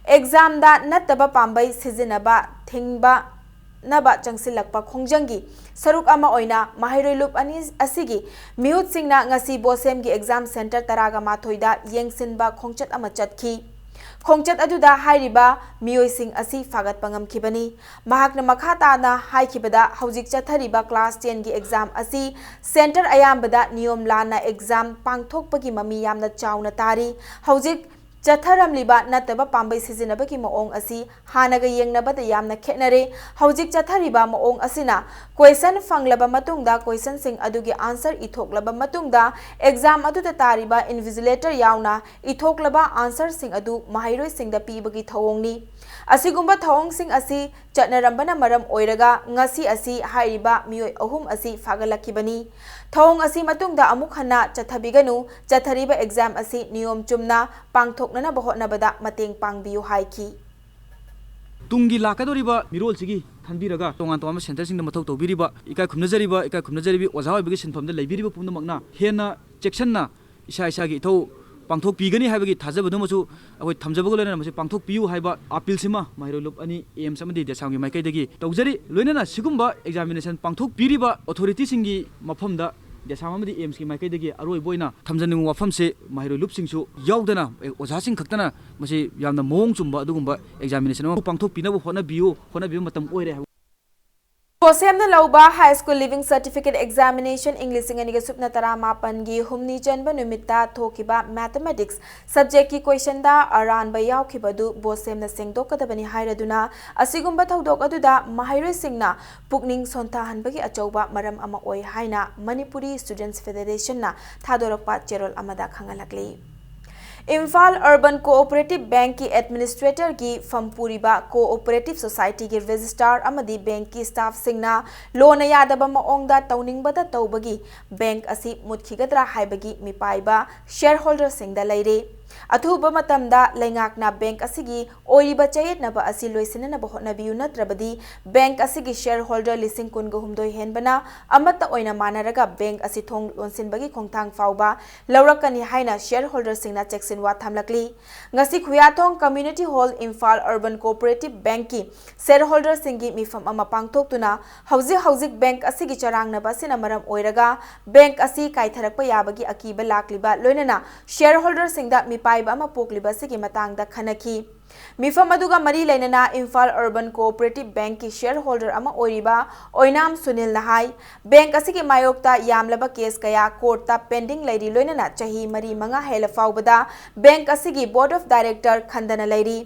ꯑꯦꯛꯖꯥꯝꯗ ꯅꯠꯇꯕ ꯄꯥꯝꯕꯩ ꯁꯤꯖꯤꯟꯅꯕ ꯊꯤꯡꯕ ꯅꯕ ꯆꯪꯁꯤꯜꯂꯛꯄ ꯈꯣꯡꯖꯪꯒꯤ ꯁꯔꯨꯛ ꯑꯃ ꯑꯣꯏꯅ ꯃꯍꯩꯔꯣꯏ ꯂꯨꯞ ꯑꯅꯤ ꯑꯁꯤꯒꯤ ꯃꯤꯍꯨꯠꯁꯤꯡꯅ ꯉꯁꯤ ꯕꯣꯁꯦꯝꯒꯤ ꯑꯦꯛꯖꯥꯝ ꯁꯦꯟꯇꯔ ꯇꯔꯥꯒ ꯃꯥꯊꯣꯏꯗ ꯌꯦꯡꯁꯤꯟꯕ ꯈꯣꯡꯆꯠ ꯑꯃ ꯆꯠꯈꯤ꯫ ꯈꯣꯡꯆꯠ ꯑꯗꯨꯗ ꯍꯥꯏꯔꯤꯕ ꯃꯤꯑꯣꯏꯁꯤꯡ ꯑꯁꯤ ꯐꯥꯒꯠꯄ ꯉꯝꯈꯤꯕꯅꯤ꯫ ꯃꯍꯥꯛꯅ ꯃꯈꯥ ꯇꯥꯅ ꯍꯥꯏꯈꯤꯕꯗ, ꯍꯧꯖꯤꯛ ꯆꯠꯊꯔꯤꯕ class ten ꯒꯤ exam ꯑꯁꯤ centre ꯑꯌꯥꯝꯕꯗ ꯅꯤꯌꯣꯝ ꯂꯥꯟꯅ exam ꯄꯥꯡꯊꯣꯛꯄꯒꯤ ꯃꯃꯤ ꯌꯥꯝꯅ ꯆꯥꯎꯅ ꯇꯥꯔꯤ꯫ ꯍꯧꯖꯤꯛ ꯆꯠꯊꯔꯝꯂꯤꯕ ꯅꯠꯇꯕ ꯄꯥꯝꯕꯩ ꯁꯤꯖꯤꯟꯅꯕꯒꯤ ꯃꯑꯣꯡ ꯑꯁꯤ ꯍꯥꯟꯅꯒ ꯌꯦꯡꯅꯕꯗ ꯌꯥꯝꯅ ꯈꯦꯠꯅꯔꯦ꯫ ꯍꯧꯖꯤꯛ ꯆꯠꯊꯔꯤꯕ ꯃꯑꯣꯡ ꯑꯁꯤꯅ question ꯐꯪꯂꯕ ꯃꯇꯨꯡꯗ questionꯁꯤꯡ ꯑꯗꯨꯒꯤ answer ꯏꯊꯣꯛꯂꯕ ꯃꯇꯨꯡꯗ exam ꯑꯗꯨꯗ ꯇꯥꯔꯤꯕ invigilator ꯌꯥꯎꯅ ꯏꯊꯣꯛꯂꯕ answerꯁꯤꯡ ꯑꯗꯨ ꯃꯍꯩꯔꯣꯏꯁꯤꯡꯗ ꯄꯤꯕꯒꯤ ꯊꯧꯑꯣꯡꯅꯤ꯫ ꯑꯁꯤꯒꯨꯝꯕ ꯊꯧꯑꯣꯡꯁꯤꯡ ꯑꯁꯤ ꯆꯠꯅꯔꯝꯕꯅ ꯃꯔꯝ ꯑꯣꯏꯔꯒ ꯉꯁꯤ ꯑꯁꯤ ꯍꯥꯏꯔꯤꯕ ꯃꯤꯑꯣꯏ ꯑꯍꯨꯝ ꯑꯁꯤ ꯐꯥꯒꯠꯂꯛꯈꯤꯕꯅꯤ꯫ ꯊꯧꯑꯣꯡ ꯑꯁꯤ ꯃꯇꯨꯡꯗ ꯑꯃꯨꯛ ꯍꯟꯅ ꯆꯠꯊꯕꯤꯒꯅꯨ, ꯆꯠꯊꯔꯤꯕ exam ꯑꯁꯤ ꯅꯤꯌꯣꯝ ꯆꯨꯝꯅ ꯄꯥꯡꯊꯣꯛꯅꯅꯕ ꯍꯣꯠꯅꯕꯗ ꯃꯇꯦꯡ ꯄꯥꯡꯕꯤꯌꯨ ꯍꯥꯏꯈꯤ꯫ ꯇꯨꯡꯒꯤ ꯂꯥꯛꯀꯗꯧꯔꯤꯕ ꯃꯤꯔꯣꯜꯁꯤꯒꯤ ꯈꯟꯕꯤꯔꯒ ꯇꯣꯉꯥꯟ ꯇꯣꯉꯥꯟꯕ centreꯁꯤꯡꯗ ꯃꯊꯧ ꯇꯧꯕꯤꯔꯤꯕ, ꯏꯀꯥꯏ ꯈꯨꯝꯅꯖꯔꯤꯕ, ꯏꯀꯥꯏ ꯈꯨꯝꯅꯖꯔꯤꯕꯤ ꯑꯣꯖꯥ ꯑꯣꯏꯕꯒꯤ ꯁꯤꯟꯐꯝꯗ ꯂꯩꯕꯤꯔꯤꯕ ꯄꯨꯝꯅꯃꯛꯅ ꯍꯦꯟꯅ ꯆꯦꯛꯁꯤꯟꯅ ꯏꯁꯥ ꯏꯁꯥꯒꯤ ꯏꯊꯧ ꯄꯥꯡꯊꯣꯛꯄꯤꯒꯅꯤ ꯍꯥꯏꯕꯒꯤ ꯊꯥꯖꯕꯗꯨꯃꯁꯨ ꯑꯩꯈꯣꯏ ꯊꯝꯖꯕꯒ ꯂꯣꯏꯅꯅ ꯃꯁꯤ ꯄꯥꯡꯊꯣꯛꯄꯤꯌꯨ ꯍꯥꯏꯕ appealꯁꯤꯃ ꯃꯍꯩꯔꯣꯏ ꯂꯨꯞ ꯑꯅꯤ, AIMS ꯑꯃꯗꯤ DESAMꯒꯤ ꯃꯥꯏꯀꯩꯗꯒꯤ ꯇꯧꯖꯔꯤ꯫ ꯂꯣꯏꯅꯅ ꯁꯤꯒꯨꯝꯕ examination ꯄꯥꯡꯊꯣꯛꯄꯤꯔꯤꯕ authorityꯁꯤꯡꯒꯤ ꯃꯐꯝꯗ DESAM ꯑꯃꯗꯤ AIMSꯀꯤ ꯃꯥꯏꯀꯩꯗꯒꯤ ꯑꯔꯣꯏꯕ ꯑꯣꯏꯅ ꯊꯝꯖꯅꯤꯡꯕ ꯋꯥꯐꯝꯁꯦ, ꯃꯍꯩꯔꯣꯏ ꯂꯨꯞꯁꯤꯡꯁꯨ ꯌꯥꯎꯗꯅ, ꯑꯦ, ꯑꯣꯖꯥꯁꯤꯡ ꯈꯛꯇꯅ ꯃꯁꯤ ꯌꯥꯝꯅ ꯃꯑꯣꯡ ꯆꯨꯝꯕ ꯑꯗꯨꯒꯨꯝꯕ examination ꯑꯃ ꯄꯥꯡꯊꯣꯛꯄꯤꯅꯕ ꯍꯣꯠꯅꯕꯤꯌꯨ, ꯍꯣꯠꯅꯕꯤꯕ ꯃꯇꯝ ꯑꯣꯏꯔꯦ ꯍꯥꯏꯕ꯫ ꯕꯣꯁꯦꯝꯅ ꯂꯧꯕ High School Leaving Certificate Examination ꯏꯪ ꯂꯤꯁꯤꯡ ꯑꯅꯤꯒ ꯁꯨꯞꯅ ꯇꯔꯥꯃꯥꯄꯟꯒꯤ ꯍꯨꯝꯅꯤ ꯆꯟꯕ ꯅꯨꯃꯤꯠꯇ ꯊꯣꯛꯈꯤꯕ Mathematics subjectꯀꯤ questionꯗ ꯑꯔꯥꯟꯕ ꯌꯥꯎꯈꯤꯕ ꯑꯗꯨ ꯕꯣꯁꯦꯝꯅ ꯁꯦꯡꯗꯣꯛꯀꯗꯕꯅꯤ ꯍꯥꯏꯔꯗꯨꯅ, ꯑꯁꯤꯒꯨꯝꯕ ꯊꯧꯗꯣꯛ ꯑꯗꯨꯗ ꯃꯍꯩꯔꯣꯏꯁꯤꯡꯅ ꯄꯨꯛꯅꯤꯡ ꯁꯣꯟꯊꯍꯟꯕꯒꯤ ꯑꯆꯧꯕ ꯃꯔꯝ ꯑꯃ ꯑꯣꯏ ꯍꯥꯏꯅ Manipuri Students Federationꯅ ꯊꯥꯗꯣꯔꯛꯄ ꯆꯦꯔꯣꯜ ꯑꯃꯗ ꯈꯪꯍꯜꯂꯛꯂꯤ꯫ ꯏꯝꯐꯥꯜ Urban Cooperative Bankꯀꯤ Administratorꯒꯤ ꯐꯝ ꯄꯨꯔꯤꯕ Cooperative Societyꯒꯤ Registrar ꯑꯃꯗꯤ bankꯀꯤ staffꯁꯤꯡꯅ ꯂꯣꯟꯅ ꯌꯥꯗꯕ ꯃꯑꯣꯡꯗ ꯇꯧꯅꯤꯡꯕꯗ ꯇꯧꯕꯒꯤ bank ꯑꯁꯤ ꯃꯨꯠꯈꯤꯒꯗ꯭ꯔꯥ ꯍꯥꯏꯕꯒꯤ ꯃꯤꯄꯥꯏꯕ shareholderꯁꯤꯡꯗ ꯂꯩꯔꯦ꯫ ꯑꯊꯨꯕ ꯃꯇꯝꯗ ꯂꯩꯉꯥꯛꯅ bank ꯑꯁꯤꯒꯤ ꯑꯣꯏꯔꯤꯕ ꯆꯌꯦꯠꯅꯕ ꯑꯁꯤ ꯂꯣꯏꯁꯤꯟꯅꯅꯕ ꯍꯣꯠꯅꯕꯤꯌꯨ, ꯅꯠꯇ꯭ꯔꯕꯗꯤ bank ꯑꯁꯤꯒꯤ shareholder ꯂꯤꯁꯤꯡ ꯀꯨꯟꯒ ꯍꯨꯝꯗꯣꯏ ꯍꯦꯟꯕꯅ ꯑꯃꯠꯇ ꯑꯣꯏꯅ ꯃꯥꯟꯅꯔꯒ bank ꯑꯁꯤ ꯊꯣꯡ ꯂꯣꯟꯁꯤꯟꯕꯒꯤ ꯈꯣꯡꯊꯥꯡ ꯐꯥꯎꯕ ꯂꯧꯔꯛꯀꯅꯤ ꯍꯥꯏꯅ shareholderꯁꯤꯡꯅ ꯆꯦꯛꯁꯤꯟꯋꯥ ꯊꯝꯂꯛꯂꯤ꯫ ꯉꯁꯤ ꯈꯨꯌꯥꯊꯣꯡ Community Hall, Imphal Urban Cooperative Bankꯀꯤ shareholderꯁꯤꯡꯒꯤ ꯃꯤꯐꯝ ꯑꯃ ꯄꯥꯡꯊꯣꯛꯇꯨꯅ ꯍꯧꯖꯤꯛ ꯍꯧꯖꯤꯛ bank ꯑꯁꯤꯒꯤ ꯆꯔꯥꯡꯅꯕ ꯑꯁꯤꯅ ꯃꯔꯝ ꯑꯣꯏꯔꯒ bank ꯑꯁꯤ ꯀꯥꯏꯊꯔꯛꯄ ꯌꯥꯕꯒꯤ ꯑꯀꯤꯕ ꯂꯥꯛꯂꯤꯕ ꯂꯣꯏꯅꯅ shareholderꯁꯤꯡꯗ ꯄꯥꯏꯕ ꯑꯃ ꯄꯣꯛꯂꯤꯕ ꯑꯁꯤꯒꯤ ꯃꯇꯥꯡꯗ ꯈꯟꯅꯈꯤ꯫ ꯃꯤꯐꯝ ꯑꯗꯨꯒ ꯃꯔꯤ ꯂꯩꯅꯅ ꯏꯝꯐꯥꯜ ꯑꯔꯕꯟ ꯀꯣꯑꯣꯄꯔꯦꯇꯤꯚ ꯕꯦꯡꯛꯀꯤ ꯁꯦꯌꯔ ꯍꯣꯜꯗꯔ ꯑꯃ ꯑꯣꯏꯔꯤꯕ ꯑꯣꯏꯅꯥꯝ ꯁꯨꯅꯤꯜꯅ ꯍꯥꯏ, ꯕꯦꯡꯛ ꯑꯁꯤꯒꯤ ꯃꯥꯌꯣꯛꯇ ꯌꯥꯝꯂꯕ ꯀꯦꯁ ꯀꯌꯥ ꯀꯣꯔꯠꯇ ꯄꯦꯟꯗꯤꯡ ꯂꯩꯔꯤ, ꯂꯣꯏꯅꯅ ꯆꯍꯤ ꯃꯔꯤ ꯃꯉꯥ ꯍꯦꯜꯂ ꯐꯥꯎꯕꯗ ꯕꯦꯡꯛ ꯑꯁꯤꯒꯤ ꯕꯣꯔꯗ ꯑꯣꯐ ꯗꯥꯏꯔꯦꯛꯇꯔ ꯈꯟꯗꯅ ꯂꯩꯔꯤ꯫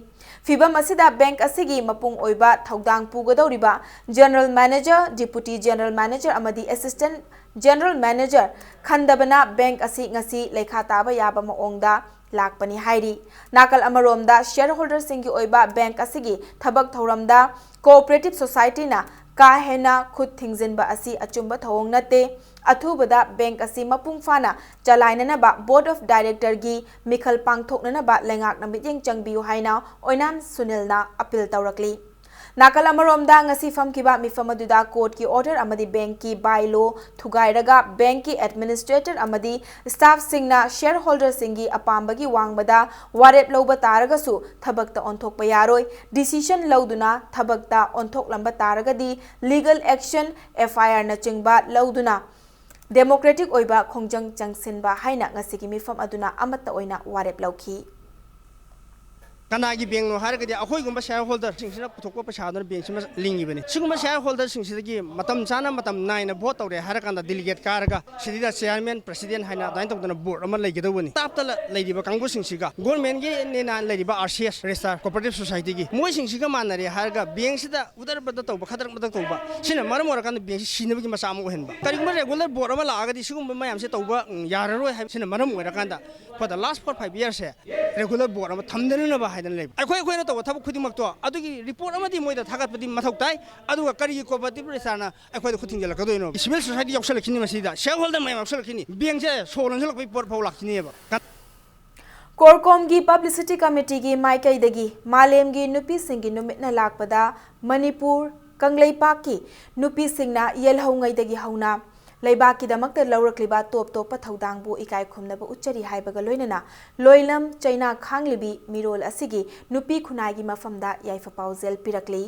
ꯐꯤꯚꯝ ꯑꯁꯤꯗ ꯕꯦꯡꯛ ꯑꯁꯤꯒꯤ ꯃꯄꯨꯡ ꯑꯣꯏꯕ ꯊꯧꯗꯥꯡ ꯄꯨꯒꯗꯧꯔꯤꯕ general manager, deputy general manager ꯑꯃꯗꯤ ꯑꯦꯁꯤꯁꯇꯦꯟꯠ ꯖꯦꯅꯔꯦꯜ ꯃꯦꯅꯦꯖꯔ ꯈꯟꯗꯕꯅ ꯕꯦꯡꯛ ꯑꯁꯤ ꯉꯁꯤ ꯂꯩꯈꯥ ꯇꯥꯕ ꯌꯥꯕ ꯃꯑꯣꯡꯗ ꯂꯥꯛꯄꯅꯤ ꯍꯥꯏꯔꯤ꯫ ꯅꯥꯀꯜ ꯑꯃꯔꯣꯝꯗ ꯁꯦꯌꯔ ꯍꯣꯜꯗꯔꯁꯤꯡꯒꯤ ꯑꯣꯏꯕ ꯕꯦꯡꯛ ꯑꯁꯤꯒꯤ ꯊꯕꯛ ꯊꯧꯔꯝꯗ ꯀꯣꯑꯣꯄꯔꯦꯇꯤꯚ ꯁꯣꯁꯥꯏꯇꯤꯅ ꯀꯥ ꯍꯦꯟꯅ ꯈꯨꯠ ꯊꯤꯡꯖꯤꯟꯕ ꯑꯁꯤ ꯑꯆꯨꯝꯕ ꯊꯧꯑꯣꯡ ꯅꯠꯇꯦ꯫ ꯑꯊꯨꯕꯗ ꯕꯦꯡꯛ ꯑꯁꯤ ꯃꯄꯨꯡ ꯐꯥꯅ ꯆꯂꯥꯏꯅꯅꯕ ꯕꯣꯔꯗ ꯑꯣꯐ ꯗꯥꯏꯔꯦꯛꯇꯔꯒꯤ ꯃꯤꯈꯜ ꯄꯥꯡꯊꯣꯛꯅꯅꯕ ꯂꯩꯉꯥꯛꯅ ꯃꯤꯠꯌꯦꯡ ꯆꯪꯕꯤꯌꯨ ꯍꯥꯏꯅ ꯑꯣꯏꯅꯥꯝ ꯁꯨꯅꯤꯜꯅ ꯑꯄꯤꯜ ꯇꯧꯔꯛꯂꯤ꯫ ꯅꯥꯀꯜ ꯑꯃꯔꯣꯝꯗ ꯉꯁꯤ ꯐꯝꯈꯤꯕ ꯃꯤꯐꯝ ꯑꯗꯨꯗ ꯀꯣꯔꯠꯀꯤ ꯑꯣꯔꯗꯔ ꯑꯃꯗꯤ ꯕꯦꯡꯛꯀꯤ ꯕꯥꯏꯂꯣ ꯊꯨꯒꯥꯏꯔꯒ ꯕꯦꯡꯛꯀꯤ ꯑꯦꯗꯃꯤꯅꯤꯁꯇ꯭ꯔꯦꯇꯔ ꯑꯃꯗꯤ ꯁ꯭ꯇꯥꯐꯁꯤꯡꯅ ꯁꯦꯌꯔ ꯍꯣꯜꯗꯔꯁꯤꯡꯒꯤ ꯑꯄꯥꯝꯕꯒꯤ ꯋꯥꯡꯃꯗ ꯋꯥꯔꯦꯞ ꯂꯧꯕ ꯇꯥꯔꯒꯁꯨ ꯊꯕꯛꯇ ꯑꯣꯟꯊꯣꯛꯄ ꯌꯥꯔꯣꯏ꯫ ꯗꯤꯁꯤꯁꯟ ꯂꯧꯗꯨꯅ ꯊꯕꯛꯇ ꯑꯣꯟꯊꯣꯛꯂꯝꯕ ꯇꯥꯔꯒꯗꯤ ꯂꯤꯒꯜ ꯑꯦꯛꯁꯟ, ꯑꯦꯐ ꯑꯥꯏ ꯑꯥꯔꯅꯆꯤꯡꯕ ꯂꯧꯗꯨꯅ ꯗꯦꯃꯣꯀ꯭ꯔꯦꯇꯤꯛ ꯑꯣꯏꯕ ꯈꯣꯡꯖꯪ ꯆꯪꯁꯤꯟꯕ ꯍꯥꯏꯅ ꯉꯁꯤꯒꯤ ꯃꯤꯐꯝ ꯑꯗꯨꯅ ꯑꯃꯠꯇ ꯑꯣꯏꯅ ꯋꯥꯔꯦꯞ ꯂꯧꯈꯤ꯫ ꯀꯅꯥꯒꯤ ꯕꯦꯡꯛꯅꯣ ꯍꯥꯏꯔꯒꯗꯤ ꯑꯩꯈꯣꯏꯒꯨꯝꯕ ꯁꯦꯌꯔ ꯍꯣꯜꯗꯔꯁꯤꯡꯁꯤꯅ ꯄꯨꯊꯣꯛꯄ ꯄꯩꯁꯥꯗꯨꯅ ꯕꯦꯡꯛꯁꯤꯃ ꯂꯤꯡꯉꯤꯕꯅꯤ꯫ ꯁꯤꯒꯨꯝꯕ ꯁꯦꯌꯔ ꯍꯣꯜꯗꯔꯁꯤꯡꯁꯤꯗꯒꯤ ꯃꯇꯝ ꯆꯥꯅ ꯃꯇꯝ ꯅꯥꯏꯅ ꯚꯣꯠ ꯇꯧꯔꯦ ꯍꯥꯏꯔꯀꯥꯟꯗ ꯗꯤꯂꯤꯒꯦꯠ ꯀꯥꯔꯒ ꯁꯤꯗꯩꯗ ꯆꯤꯌꯥꯔꯃꯦꯟ, ꯄ꯭ꯔꯁꯤꯗꯦꯟ ꯍꯥꯏꯅ ꯑꯗꯨꯃꯥꯏꯅ ꯇꯧꯗꯅ ꯕꯣꯔꯗ ꯑꯃ ꯂꯩꯒꯗꯧꯕꯅꯤ꯫ ꯁ꯭ꯇꯥꯐꯇ ꯂ- ꯂꯩꯔꯤꯕ ꯀꯥꯡꯕꯨꯁꯤꯡꯁꯤꯒ ꯒꯣꯔꯃꯦꯟꯒꯤꯅꯦꯅ ꯂꯩꯔꯤꯕ R C S, register cooperative ꯁꯣꯁꯥꯏꯇꯤꯒꯤ ꯃꯣꯏꯁꯤꯡꯁꯤꯒ ꯃꯥꯟꯅꯔꯦ ꯍꯥꯏꯔꯒ ꯕꯦꯡꯛꯁꯤꯗ ꯎꯗꯔ ꯕꯗꯔ ꯇꯧꯕ, ꯈꯗꯔꯛ ꯃꯗꯔꯛ ꯇꯧꯕ, ꯁꯤꯅ ꯃꯔꯝ ꯑꯣꯏꯔꯀꯥꯟꯗ ꯕꯦꯡꯛꯁꯤ ꯁꯤꯅꯕꯒꯤ ꯃꯆꯥꯛ ꯑꯃ ꯑꯣꯏꯍꯟꯕ꯫ ꯀꯔꯤꯒꯨꯝꯕ ꯔꯦꯒꯨꯂꯔ ꯕꯣꯔꯗ ꯑꯃ ꯂꯥꯛꯑꯒꯗꯤ ꯁꯤꯒꯨꯝꯕ ꯃꯌꯥꯝꯁꯦ ꯇꯧꯕ ꯎꯝ, ꯌꯥꯔꯔꯣꯏ ꯍꯥꯏꯕꯁꯤꯅ ꯃꯔꯝ ꯑꯣꯏꯔꯀꯥꯟꯗ for the last four five yearsꯁꯦ ꯔꯦꯒꯨꯂꯔ ꯕꯣꯔꯗ ꯑꯃ ꯊꯝꯗꯅꯅꯕ ꯍꯥꯏꯗꯅ ꯂꯩꯕ꯫ ꯑꯩꯈꯣꯏ ꯑꯩꯈꯣꯏꯅ ꯇꯧꯕ ꯊꯕꯛ ꯈꯨꯗꯤꯡꯃꯛꯇꯣ ꯑꯗꯨꯒꯤ ꯔꯤꯄꯣꯔꯠ ꯑꯃꯗꯤ ꯃꯣꯏꯗ ꯊꯥꯒꯠꯄꯗꯤ ꯃꯊꯧ ꯇꯥꯏ꯫ ꯑꯗꯨꯒ ꯀꯔꯤꯒꯤ ꯀꯣꯑꯣꯄꯔꯦꯇꯤꯚ ꯔꯦꯖꯤꯁꯇꯥꯔꯅ ꯑꯩꯈꯣꯏꯗ ꯈꯨꯠ ꯊꯤꯡꯖꯤꯜꯂꯛꯀꯗꯣꯏꯅꯣ? ꯁꯤꯚꯤꯜ ꯁꯣꯁꯥꯏꯇꯤ ꯌꯥꯎꯁꯜꯂꯛꯈꯤꯅꯤ ꯃꯁꯤꯗ, ꯁꯦꯌꯔ ꯍꯣꯜꯗꯔ ꯃꯌꯥꯝ ꯌꯥꯎꯁꯜꯂꯛꯈꯤꯅꯤ, ꯕꯦꯡꯛꯁꯦ ꯁꯣ ꯂꯣꯟꯁꯤꯜꯂꯛꯄꯒꯤ ꯄꯣꯠ ꯐꯥꯎ ꯂꯥꯛꯈꯤꯅꯦꯕ꯫ ꯀꯣꯔꯀꯣꯝꯒꯤ ꯄꯕ꯭ꯂꯤꯁꯤꯇꯤ ꯀꯃꯤꯇꯤꯒꯤ ꯃꯥꯏꯀꯩꯗꯒꯤ ꯃꯥꯂꯦꯝꯒꯤ ꯅꯨꯄꯤꯁꯤꯡꯒꯤ ꯅꯨꯃꯤꯠꯅ ꯂꯥꯛꯄꯗ ꯃꯅꯤꯄꯨꯔ, ꯀꯪꯂꯩꯄꯥꯛꯀꯤ ꯅꯨꯄꯤꯁꯤꯡꯅ ꯌꯦꯜꯍꯧꯉꯩꯗꯒꯤ ꯍꯧꯅ ꯂꯩꯕꯥꯛꯀꯤꯗꯃꯛꯇ ꯂꯧꯔꯛꯂꯤꯕ ꯇꯣꯞ ꯇꯣꯞꯄ ꯊꯧꯗꯥꯡꯕꯨ ꯏꯀꯥꯏ ꯈꯨꯝꯅꯕ ꯎꯠꯆꯔꯤ ꯍꯥꯏꯕꯒ ꯂꯣꯏꯅꯅ ꯂꯣꯏꯂꯝ ꯆꯩꯅꯥ ꯈꯥꯡꯂꯤꯕꯤ ꯃꯤꯔꯣꯜ ꯑꯁꯤꯒꯤ ꯅꯨꯄꯤ ꯈꯨꯟꯅꯥꯏꯒꯤ ꯃꯐꯝꯗ ꯌꯥꯏꯐ ꯄꯥꯎꯖꯦꯜ ꯄꯤꯔꯛꯂꯤ꯫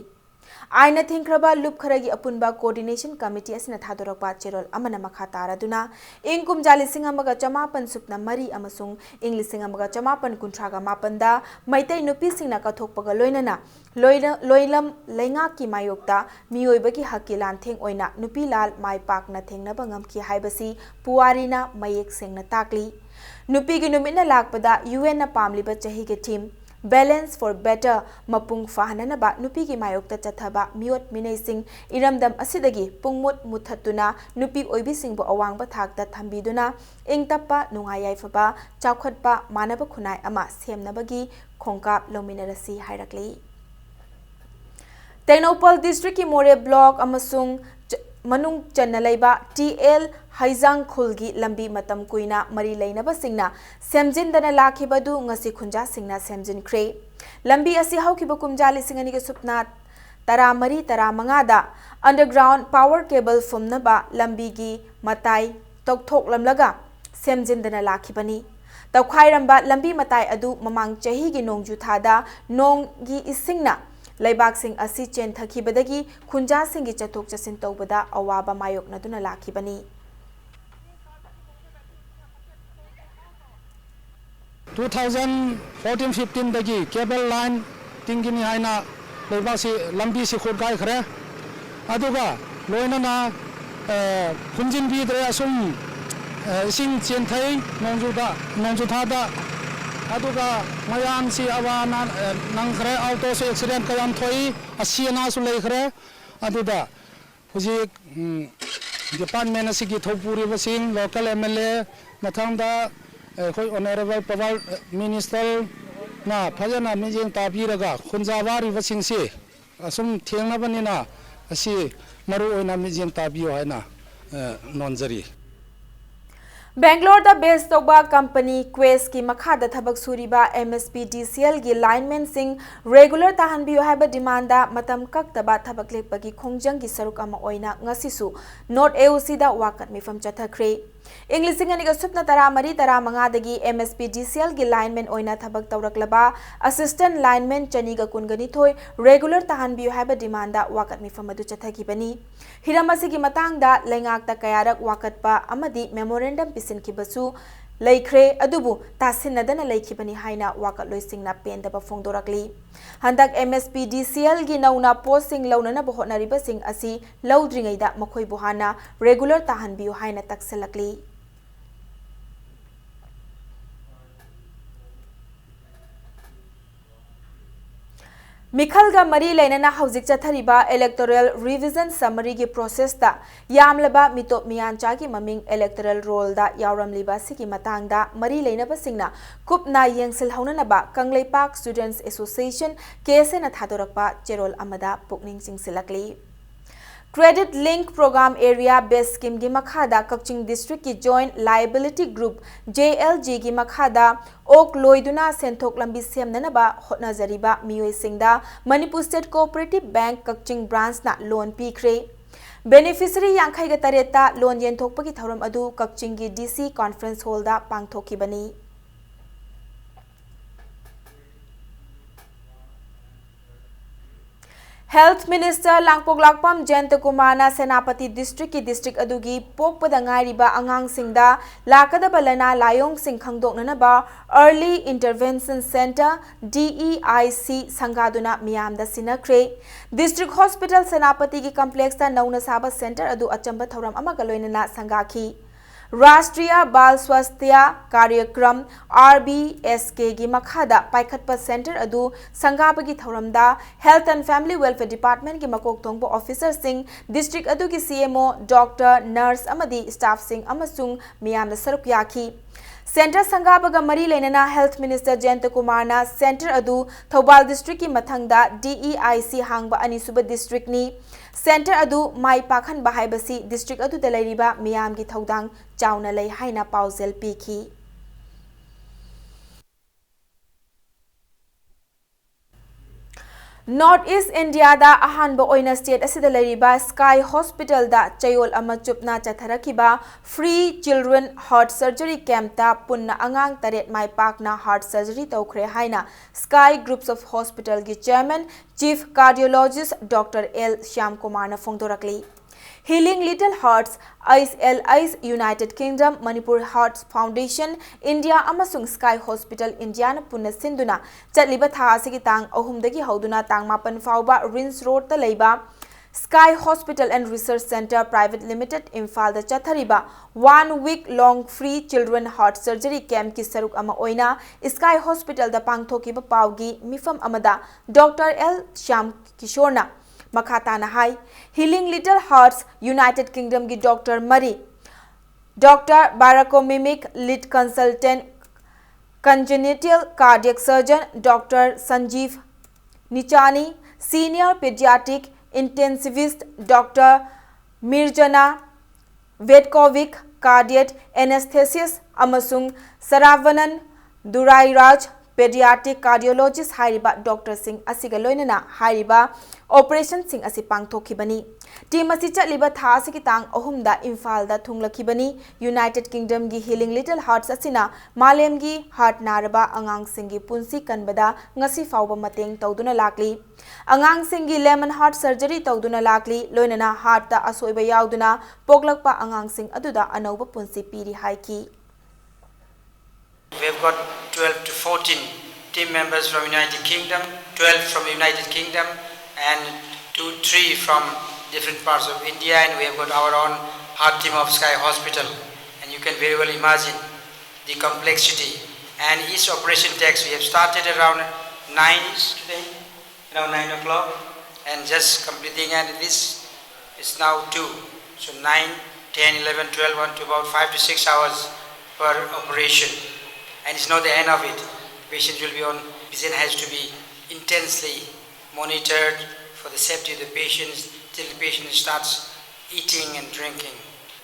ꯑꯥꯏꯟꯅ ꯊꯤꯡꯈ꯭ꯔꯕ ꯂꯨꯞ ꯈꯔꯒꯤ ꯑꯄꯨꯟꯕ ꯀꯣꯑꯣꯔꯗꯤꯅꯦꯁꯟ ꯀꯃꯤꯇꯤ ꯑꯁꯤꯅ ꯊꯥꯗꯣꯔꯛꯄ ꯆꯦꯔꯣꯜ ꯑꯃꯅ ꯃꯈꯥ ꯇꯥꯔꯗꯨꯅ ꯏꯪ ꯀꯨꯝꯖꯥ ꯂꯤꯁꯤꯡ ꯑꯃꯒ ꯆꯃꯥꯄꯟ ꯁꯨꯞꯅ ꯃꯔꯤ ꯑꯃꯁꯨꯡ ꯏꯪ ꯂꯤꯁꯤꯡ ꯑꯃꯒ ꯆꯃꯥꯄꯟ ꯀꯨꯟꯊ꯭ꯔꯥꯒ ꯃꯥꯄꯟꯗ ꯃꯩꯇꯩ ꯅꯨꯄꯤꯁꯤꯡꯅ ꯀꯠꯊꯣꯛꯄꯒ ꯂꯣꯏꯅꯅ ꯂꯣꯏꯅ-, ꯂꯣꯏꯂꯝ ꯂꯩꯉꯥꯛꯀꯤ ꯃꯥꯌꯣꯛꯇ ꯃꯤꯑꯣꯏꯕꯒꯤ ꯍꯛꯀꯤ ꯂꯥꯟꯊꯦꯡ ꯑꯣꯏꯅ ꯅꯨꯄꯤ ꯂꯥꯜ ꯃꯥꯏ ꯄꯥꯛꯅ ꯊꯦꯡꯅꯕ ꯉꯝꯈꯤ ꯍꯥꯏꯕꯁꯤ ꯄꯨꯋꯥꯔꯤꯅ ꯃꯌꯦꯛ ꯁꯦꯡꯅ ꯇꯥꯛꯂꯤ꯫ ꯅꯨꯄꯤꯒꯤ ꯅꯨꯃꯤꯠꯅ ꯂꯥꯛꯄꯗ ꯌꯨ ꯑꯦꯟꯅ ꯄꯥꯝꯂꯤꯕ ꯆꯍꯤꯒꯤ theme Balance for Better ꯃꯄꯨꯡ ꯐꯥꯍꯟꯅꯅꯕ ꯅꯨꯄꯤꯒꯤ ꯃꯥꯌꯣꯛꯇ ꯆꯠꯊꯕ ꯃꯤꯑꯣꯠ ꯃꯤꯅꯩꯁꯤꯡ ꯏꯔꯝꯗꯝ ꯑꯁꯤꯗꯒꯤ ꯄꯨꯡꯃꯨꯠ ꯃꯨꯠꯊꯠꯇꯨꯅ ꯅꯨꯄꯤ ꯑꯣꯏꯕꯤꯁꯤꯡꯕꯨ ꯑꯋꯥꯡꯕ ꯊꯥꯛꯇ ꯊꯝꯕꯤꯗꯨꯅ ꯏꯪ ꯇꯞꯄ, ꯅꯨꯡꯉꯥꯏ ꯌꯥꯏꯐꯕ, ꯆꯥꯎꯈꯠꯄ, ꯃꯥꯟꯅꯕ ꯈꯨꯟꯅꯥꯏ ꯑꯃ ꯁꯦꯝꯅꯕꯒꯤ ꯈꯣꯡꯀꯥꯞ ꯂꯧꯃꯤꯟꯅꯔꯁꯤ ꯍꯥꯏꯔꯛꯂꯤ꯫ ꯇꯦꯡꯅꯧꯄꯜ ꯗꯤꯁꯇ꯭ꯔꯤꯛꯀꯤ ꯃꯣꯔꯦ ꯕ꯭ꯂꯣꯛ ꯑꯃꯁꯨꯡ ꯆ-, ꯃꯅꯨꯡ ꯆꯟꯅ ꯂꯩꯕ ꯇꯤ ꯑꯦꯜ ꯍꯩꯖꯥꯡ ꯈꯨꯜꯒꯤ ꯂꯝꯕꯤ ꯃꯇꯝ ꯀꯨꯏꯅ ꯃꯔꯤ ꯂꯩꯅꯕꯁꯤꯡꯅ ꯁꯦꯝꯖꯤꯟꯗꯅ ꯂꯥꯛꯈꯤꯕ ꯑꯗꯨ ꯉꯁꯤ ꯈꯨꯟꯖꯥꯁꯤꯡꯅ ꯁꯦꯝꯖꯤꯟꯈ꯭ꯔꯦ꯫ ꯂꯝꯕꯤ ꯑꯁꯤ ꯍꯧꯈꯤꯕ ꯀꯨꯝꯖꯥ ꯂꯤꯁꯤꯡ ꯑꯅꯤꯒ ꯁꯨꯞꯅ ꯇꯔꯥꯃꯔꯤ ꯇꯔꯥꯃꯉꯥꯗ underground power cable ꯐꯨꯝꯅꯕ ꯂꯝꯕꯤꯒꯤ ꯃꯇꯥꯏ ꯇꯧꯊꯣꯛꯂꯝꯂꯒ ꯁꯦꯝꯖꯤꯟꯗꯅ ꯂꯥꯛꯈꯤꯕꯅꯤ꯫ ꯇꯧꯈꯥꯏꯔꯝꯕ ꯂꯝꯕꯤ ꯃꯇꯥꯏ ꯑꯗꯨ ꯃꯃꯥꯡ ꯆꯍꯤꯒꯤ ꯅꯣꯡꯖꯨ ꯊꯥꯗ ꯅꯣꯡꯒꯤ ꯏꯁꯤꯡꯅ ꯂꯩꯕꯥꯛꯁꯤꯡ ꯑꯁꯤ ꯆꯦꯟꯊꯈꯤꯕꯗꯒꯤ ꯈꯨꯟꯖꯥꯁꯤꯡꯒꯤ ꯆꯠꯊꯣꯛ ꯆꯠꯁꯤꯟ ꯇꯧꯕꯗ ꯑꯋꯥꯕ ꯃꯥꯌꯣꯛꯅꯗꯨꯅ ꯂꯥꯛꯈꯤꯕꯅꯤ꯫ Two thousand fourteen fifteenꯗꯒꯤ cable line ꯇꯤꯡꯒꯅꯤ ꯍꯥꯏꯅ ꯂꯩꯕꯥꯛꯁꯤ, ꯂꯝꯕꯤꯁꯤ ꯈꯨꯠꯀꯥꯏꯈ꯭ꯔꯦ꯫ ꯑꯗꯨꯒ ꯂꯣꯏꯅꯅ, ꯑ, ꯐꯨꯝꯖꯤꯟꯕꯤꯗ꯭ꯔꯦ, ꯑꯁꯨꯝ, ꯑ, ꯏꯁꯤꯡ ꯆꯦꯟꯊꯩ ꯅꯣꯡꯖꯨꯗ, ꯅꯣꯡꯖꯨ ꯊꯥꯗ꯫ ꯑꯗꯨꯒ ꯃꯌꯥꯝꯁꯤ ꯑꯋꯥ ꯑꯅꯥ, ꯑ, ꯅꯪꯈ꯭ꯔꯦ꯫ Autoꯁꯨ accident ꯀꯌꯥꯝ ꯊꯣꯛꯏ, ꯑꯁꯤ ꯑꯅꯥꯁꯨ ꯂꯩꯈ꯭ꯔꯦ꯫ ꯑꯗꯨꯗ ꯍꯧꯖꯤꯛ, ꯎꯝ, department ꯑꯁꯤꯒꯤ ꯊꯧꯄꯨꯔꯤꯕꯁꯤꯡ, local M L A, ꯃꯊꯪꯗ ꯑꯩꯈꯣꯏ honourable power ministerꯅ ꯐꯖꯅ ꯃꯤꯠꯌꯦꯡ ꯇꯥꯕꯤꯔꯒ ꯈꯨꯟꯖꯥ ꯋꯥꯔꯤꯕꯁꯤꯡꯁꯤ ꯑꯁꯨꯝ ꯊꯦꯡꯅꯕꯅꯤꯅ ꯑꯁꯤ ꯃꯔꯨ ꯑꯣꯏꯅ ꯃꯤꯠꯌꯦꯡ ꯇꯥꯕꯤꯌꯨ ꯍꯥꯏꯅ, ꯑ, ꯅꯣꯟꯖꯔꯤ꯫ ꯕꯦꯡꯒ꯭ꯂꯣꯔꯗ base ꯇꯧꯕ company Questꯀꯤ ꯃꯈꯥꯗ ꯊꯕꯛ ꯁꯨꯔꯤꯕ M S P D C Lꯒꯤ linemanꯁꯤꯡ regular ꯇꯥꯍꯟꯕꯤꯌꯨ ꯍꯥꯏꯕ demandꯗ ꯃꯇꯝ ꯀꯛꯇꯕ ꯊꯕꯛ ꯂꯦꯞꯄꯒꯤ ꯈꯣꯡꯖꯪꯒꯤ ꯁꯔꯨꯛ ꯑꯃ ꯑꯣꯏꯅ ꯉꯁꯤꯁꯨ North A O Cꯗ ꯋꯥꯀꯠ ꯃꯤꯐꯝ ꯆꯠꯊꯈ꯭ꯔꯦ꯫ ꯏꯪ ꯂꯤꯁꯤꯡ ꯑꯅꯤꯒ ꯁꯨꯞꯅ ꯇꯔꯥꯃꯔꯤ ꯇꯔꯥꯃꯉꯥꯗꯒꯤ MSPDCLꯒꯤ lineman ꯑꯣꯏꯅ ꯊꯕꯛ ꯇꯧꯔꯛꯂꯕ assistant lineman ꯆꯅꯤꯒ ꯀꯨꯟꯒ ꯅꯤꯊꯣꯏ regular ꯇꯥꯍꯟꯕꯤꯌꯨ ꯍꯥꯏꯕ demandꯗ ꯋꯥꯀꯠ ꯃꯤꯐꯝ ꯑꯗꯨ ꯆꯠꯊꯈꯤꯕꯅꯤ꯫ ꯍꯤꯔꯝ ꯑꯁꯤꯒꯤ ꯃꯇꯥꯡꯗ ꯂꯩꯉꯥꯛꯇ ꯀꯌꯥꯔꯛ ꯋꯥꯀꯠꯄ ꯑꯃꯗꯤ memorandum ꯄꯤꯁꯤꯟꯈꯤꯕꯁꯨ ꯂꯩꯈ꯭ꯔꯦ, ꯑꯗꯨꯕꯨ ꯇꯥꯁꯤꯟꯅꯗꯅ ꯂꯩꯈꯤꯕꯅꯤ ꯍꯥꯏꯅ ꯋꯥꯀꯠꯂꯣꯏꯁꯤꯡꯅ ꯄꯦꯟꯗꯕ ꯐꯣꯡꯗꯣꯔꯛꯂꯤ꯫ ꯍꯟꯗꯛ MSPDCLꯒꯤ ꯅꯧꯅ postꯁꯤꯡ ꯂꯧꯅꯅꯕ ꯍꯣꯠꯅꯔꯤꯕꯁꯤꯡ ꯑꯁꯤ ꯂꯧꯗ꯭ꯔꯤꯉꯩꯗ ꯃꯈꯣꯏꯕꯨ ꯍꯥꯟꯅ regular ꯇꯥꯍꯟꯕꯤꯌꯨ ꯍꯥꯏꯅ ꯇꯛꯁꯤꯜꯂꯛꯂꯤ꯫ ꯃꯤꯈꯜꯒ ꯃꯔꯤ ꯂꯩꯅꯅ ꯍꯧꯖꯤꯛ ꯆꯠꯊꯔꯤꯕ electoral revision summaryꯒꯤ processꯇ ꯌꯥꯝꯂꯕ ꯃꯤꯇꯣꯞ ꯃꯤꯌꯥꯟꯆꯥꯒꯤ ꯃꯃꯤꯡ electoral rollꯗ ꯌꯥꯎꯔꯝꯂꯤꯕ ꯑꯁꯤꯒꯤ ꯃꯇꯥꯡꯗ ꯃꯔꯤ ꯂꯩꯅꯕꯁꯤꯡꯅ ꯀꯨꯞꯅ ꯌꯦꯡꯁꯤꯜꯍꯧꯅꯅꯕ ꯀꯪꯂꯩꯄꯥꯛ Students Association, KSAꯅ ꯊꯥꯗꯣꯔꯛꯄ ꯆꯦꯔꯣꯜ ꯑꯃꯗ ꯄꯨꯛꯅꯤꯡ ꯆꯤꯡꯁꯤꯜꯂꯛꯂꯤ꯫ Credit Link Program Area Based Schemeꯒꯤ ꯃꯈꯥꯗ ꯀꯛꯆꯤꯡ districtꯀꯤ Joint Liability Group, JLGꯒꯤ ꯃꯈꯥꯗ ꯑꯣꯛ ꯂꯣꯏꯗꯨꯅ ꯁꯦꯟꯊꯣꯛ ꯂꯝꯕꯤ ꯁꯦꯝꯅꯅꯕ ꯍꯣꯠꯅꯖꯔꯤꯕ ꯃꯤꯑꯣꯏꯁꯤꯡꯗ Manipur State Cooperative Bank ꯀꯛꯆꯤꯡ branchꯅ loan ꯄꯤꯈ꯭ꯔꯦ꯫ Beneficiary ꯌꯥꯡꯈꯩꯒ ꯇꯔꯦꯠꯇ loan ꯌꯦꯟꯊꯣꯛꯄꯒꯤ ꯊꯧꯔꯝ ꯑꯗꯨ ꯀꯛꯆꯤꯡꯒꯤ DC Conference Hallꯗ ꯄꯥꯡꯊꯣꯛꯈꯤꯕꯅꯤ꯫ Health Minister ꯂꯥꯡꯄꯣꯛꯂꯥꯛꯄꯝ ꯖꯌꯟꯇꯀꯨꯃꯥꯔꯅ ꯁꯦꯅꯥꯄꯇꯤ districtꯀꯤ district ꯑꯗꯨꯒꯤ ꯄꯣꯛꯄꯗ ꯉꯥꯏꯔꯤꯕ ꯑꯉꯥꯡꯁꯤꯡꯗ ꯂꯥꯛꯀꯗꯕ ꯂꯥꯏꯅꯥ ꯂꯥꯏꯑꯣꯡꯁꯤꯡ ꯈꯪꯗꯣꯛꯅꯅꯕ Early Intervention Centre, DEIC, ꯁꯪꯒꯥꯗꯨꯅ ꯃꯤꯌꯥꯝꯗ ꯁꯤꯟꯅꯈ꯭ꯔꯦ꯫ District Hospital ꯁꯦꯅꯥꯄꯇꯤꯒꯤ complexꯇ ꯅꯧꯅ ꯁꯥꯕ centre ꯑꯗꯨ ꯑꯆꯝꯕ ꯊꯧꯔꯝ ꯑꯃꯒ ꯂꯣꯏꯅꯅ ꯁꯪꯒꯥꯈꯤ꯫ ꯔꯥꯁꯇ꯭ꯔꯤꯌꯥ ꯕꯥꯜ ꯁ꯭ꯋꯥꯁꯊ꯭ꯌ ꯀꯥꯔꯌꯀ꯭ꯔꯝ, RBSKꯒꯤ ꯃꯈꯥꯗ ꯄꯥꯏꯈꯠꯄ centre ꯑꯗꯨ ꯁꯪꯒꯥꯕꯒꯤ ꯊꯧꯔꯝꯗ Health and Family Welfare Departmentꯀꯤ ꯃꯀꯣꯛ ꯊꯣꯡꯕ officerꯁꯤꯡ, district ꯑꯗꯨꯒꯤ CMO, doctor, nurse ꯑꯃꯗꯤ staffꯁꯤꯡ ꯑꯃꯁꯨꯡ ꯃꯤꯌꯥꯝꯅ ꯁꯔꯨꯛ ꯌꯥꯈꯤ꯫ Centre ꯁꯪꯒꯥꯕꯒ ꯃꯔꯤ ꯂꯩꯅꯅ Health Minister ꯖꯌꯟꯇꯀꯨꯃꯥꯔꯅ centre ꯑꯗꯨ ꯊꯧꯕꯥꯜ districtꯀꯤ ꯃꯊꯪꯗ DEIC ꯍꯥꯡꯕ ꯑꯅꯤꯁꯨꯕ districtꯅꯤ꯫ Centre ꯑꯗꯨ ꯃꯥꯏ ꯄꯥꯛꯍꯟꯕ ꯍꯥꯏꯕꯁꯤ district ꯑꯗꯨꯗ ꯂꯩꯔꯤꯕ ꯃꯤꯌꯥꯝꯒꯤ ꯊꯧꯗꯥꯡ ꯆꯥꯎꯅ ꯂꯩ ꯍꯥꯏꯅ ꯄꯥꯎꯖꯦꯜ ꯄꯤꯈꯤ꯫ North East India ꯗ ꯑꯍꯥꯟꯕ ꯑꯣꯏꯅ state ꯑꯁꯤꯗ ꯂꯩꯔꯤꯕ Sky Hospital ꯗ ꯆꯌꯣꯜ ꯑꯃ ꯆꯨꯞꯅ ꯆꯠꯊꯔꯛꯈꯤꯕ Free Children Heart Surgery Camp ꯇ ꯄꯨꯟꯅ ꯑꯉꯥꯡ ꯇꯔꯦꯠ ꯃꯥꯏ ꯄꯥꯛꯅ heart surgery ꯇꯧꯈ꯭ꯔꯦ ꯍꯥꯏꯅ Sky Groups of Hospital ꯒꯤ Chairman Chief Cardiologist Doctor L Shyam ꯀꯨꯃꯥꯔꯅ ꯐꯣꯡꯗꯣꯔꯛꯂꯤ꯫ Healing Little Hearts, Eyes L Eyes, United Kingdom, Manipur Heart Foundation, India ꯑꯃꯁꯨꯡ Sky Hospital India ꯅ ꯄꯨꯟꯅ ꯁꯤꯟꯗꯨꯅ ꯆꯠꯂꯤꯕ ꯊꯥ ꯑꯁꯤꯒꯤ ꯇꯥꯡ ꯑꯍꯨꯝꯗꯒꯤ ꯍꯧꯗꯨꯅ ꯇꯥꯡ ꯃꯥꯄꯟ ꯐꯥꯎꯕ RIMS Road ꯇ ꯂꯩꯕ Sky Hospital and Research Centre Private Limited ꯏꯝꯐꯥꯜꯗ ꯆꯠꯊꯔꯤꯕ one week long free children heart surgery camp ꯀꯤ ꯁꯔꯨꯛ ꯑꯃ ꯑꯣꯏꯅ Sky Hospital ꯗ ꯄꯥꯡꯊꯣꯛꯈꯤꯕ ꯄꯥꯎꯒꯤ ꯃꯤꯐꯝ ꯑꯃꯗ Doctor L ꯁ꯭ꯌꯥꯝ ꯀꯤꯁꯣꯔꯅ ꯃꯈꯥ ꯇꯥꯅ ꯍꯥꯏ, Healing Little Hearts, United Kingdom ꯒꯤ doctor ꯃꯔꯤ, Doctor Barakomimic, Lead Consultant, Congenital Cardiac Surgeon, Doctor Sanjeev Nichani, Senior Pediatric Intensivist, Doctor Mirjana Vetkovic, Cardiac Anesthetist, ꯑꯃꯁꯨꯡ Saravanan Durairaj, Pediatric Cardiologist ꯍꯥꯏꯔꯤꯕ doctor ꯁꯤꯡ ꯑꯁꯤꯒ ꯂꯣꯏꯅꯅ ꯍꯥꯏꯔꯤꯕ operation ꯁꯤꯡ ꯑꯁꯤ ꯄꯥꯡꯊꯣꯛꯈꯤꯕꯅꯤ꯫ Team ꯑꯁꯤ ꯆꯠꯂꯤꯕ ꯊꯥ ꯑꯁꯤꯒꯤ ꯇꯥꯡ ꯑꯍꯨꯝꯗ ꯏꯝꯐꯥꯜꯗ ꯊꯨꯡꯂꯛꯈꯤꯕꯅꯤ꯫ United Kingdom ꯒꯤ Healing Little Hearts ꯑꯁꯤꯅ ꯃꯥꯂꯦꯝꯒꯤ heart ꯅꯥꯔꯕ ꯑꯉꯥꯡꯁꯤꯡꯒꯤ ꯄꯨꯟꯁꯤ ꯀꯟꯕꯗ ꯉꯁꯤ ꯐꯥꯎꯕ ꯃꯇꯦꯡ ꯇꯧꯗꯨꯅ ꯂꯥꯛꯂꯤ꯫ ꯑꯉꯥꯡꯁꯤꯡꯒꯤ lemon heart surgery ꯇꯧꯗꯨꯅ ꯂꯥꯛꯂꯤ, ꯂꯣꯏꯅꯅ heart ꯇ ꯑꯁꯣꯏꯕ ꯌꯥꯎꯗꯨꯅ ꯄꯣꯛꯂꯛꯄ ꯑꯉꯥꯡꯁꯤꯡ ꯑꯗꯨꯗ ꯑꯅꯧꯕ ꯄꯨꯟꯁꯤ ꯄꯤꯔꯤ ꯍꯥꯏꯈꯤ꯫ We have got twelve to fourteen team members from United Kingdom, twelve from United Kingdom, and two, three from different parts of India, and we have got our own heart team of Sky Hospital. And you can very well imagine the complexity. And each operation takes, we have started around nine today, around nine o'clock, and just completing, and this is now two. So nine, ten, eleven, twelve, one to about five to six hours per operation. And it's not the end of it. Patients will be on, patient has to be intensely monitored for the safety of the patients till the patient starts eating and drinking.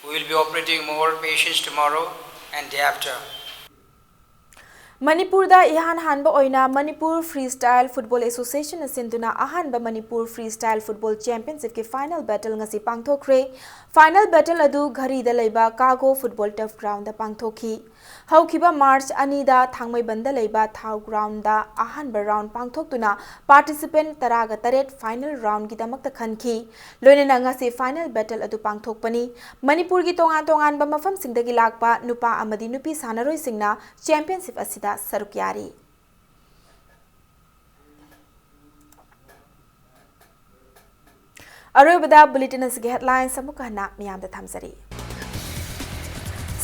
We will be operating more patients tomorrow and day after. ꯃꯅꯤꯄꯨꯔꯗ ꯏꯍꯥꯟ ꯍꯥꯟꯕ ꯑꯣꯏꯅ ꯃꯅꯤꯄꯨꯔ ꯐ꯭ꯔꯤ ꯁ꯭ꯇꯥꯏꯜ ꯐꯨꯠꯕꯣꯜ ꯑꯦꯁꯣꯁꯤꯌꯦꯁꯟꯅ ꯁꯤꯟꯗꯨꯅ ꯑꯍꯥꯟꯕ ꯃꯅꯤꯄꯨꯔ ꯐ꯭ꯔꯤ ꯁ꯭ꯇꯥꯏꯜ ꯐꯨꯠꯕꯣꯜ ꯆꯦꯝꯄꯤꯌꯟꯁꯤꯞꯀꯤ ꯐꯥꯏꯅꯦꯜ ꯕꯦꯇꯜ ꯉꯁꯤ ꯄꯥꯡꯊꯣꯛꯈ꯭ꯔꯦ꯫ ꯐꯥꯏꯅꯦꯜ ꯕꯦꯇꯜ ꯑꯗꯨ ꯘꯔꯤꯗ ꯂꯩꯕ ꯀꯥꯒꯣ ꯐꯨꯠꯕꯣꯜ ꯇꯔꯐ ꯒ꯭ꯔꯥꯎꯟꯗ ꯄꯥꯡꯊꯣꯛꯈꯤ꯫ ꯍꯧꯈꯤꯕ ꯃꯥꯔꯆ ꯑꯅꯤꯗ ꯊꯥꯡꯃꯩꯕꯟꯗ ꯂꯩꯕ ꯊꯥꯎ ꯒ꯭ꯔꯥꯎꯟꯗ ꯑꯍꯥꯟꯕ ꯔꯥꯎꯟ ꯄꯥꯡꯊꯣꯛꯇꯨꯅ ꯄꯥꯔꯇꯤꯁꯤꯄꯦꯟꯠ ꯇꯔꯥꯒ ꯇꯔꯦꯠ ꯐꯥꯏꯅꯦꯜ ꯔꯥꯎꯟꯒꯤꯗꯃꯛꯇ ꯈꯟꯈꯤ꯫ ꯂꯣꯏꯅꯅ ꯉꯁꯤ ꯐꯥꯏꯅꯦꯜ ꯕꯦꯇꯜ ꯑꯗꯨ ꯄꯥꯡꯊꯣꯛꯄꯅꯤ꯫ ꯃꯅꯤꯄꯨꯔꯒꯤ ꯇꯣꯉꯥꯟ ꯇꯣꯉꯥꯟꯕ ꯃꯐꯝꯁꯤꯡꯗꯒꯤ ꯂꯥꯛꯄ ꯅꯨꯄꯥ ꯑꯃꯗꯤ ꯅꯨꯄꯤ ꯁꯥꯟꯅꯔꯣꯏꯁꯤꯡꯅ ꯆꯦꯝꯄꯤꯌꯟꯁꯤꯞ ꯑꯁꯤꯗ ꯁꯔꯨꯛ ꯌꯥꯔꯤ꯫ ꯑꯔꯣꯏꯕꯗ ꯕꯨꯂꯦꯇꯤꯟ ꯑꯁꯤꯒꯤ ꯍꯦꯗꯂꯥꯏꯟꯁ ꯑꯃꯨꯛꯀ ꯍꯟꯅ ꯃꯤꯌꯥꯝꯗ ꯊꯝꯖꯔꯤ꯫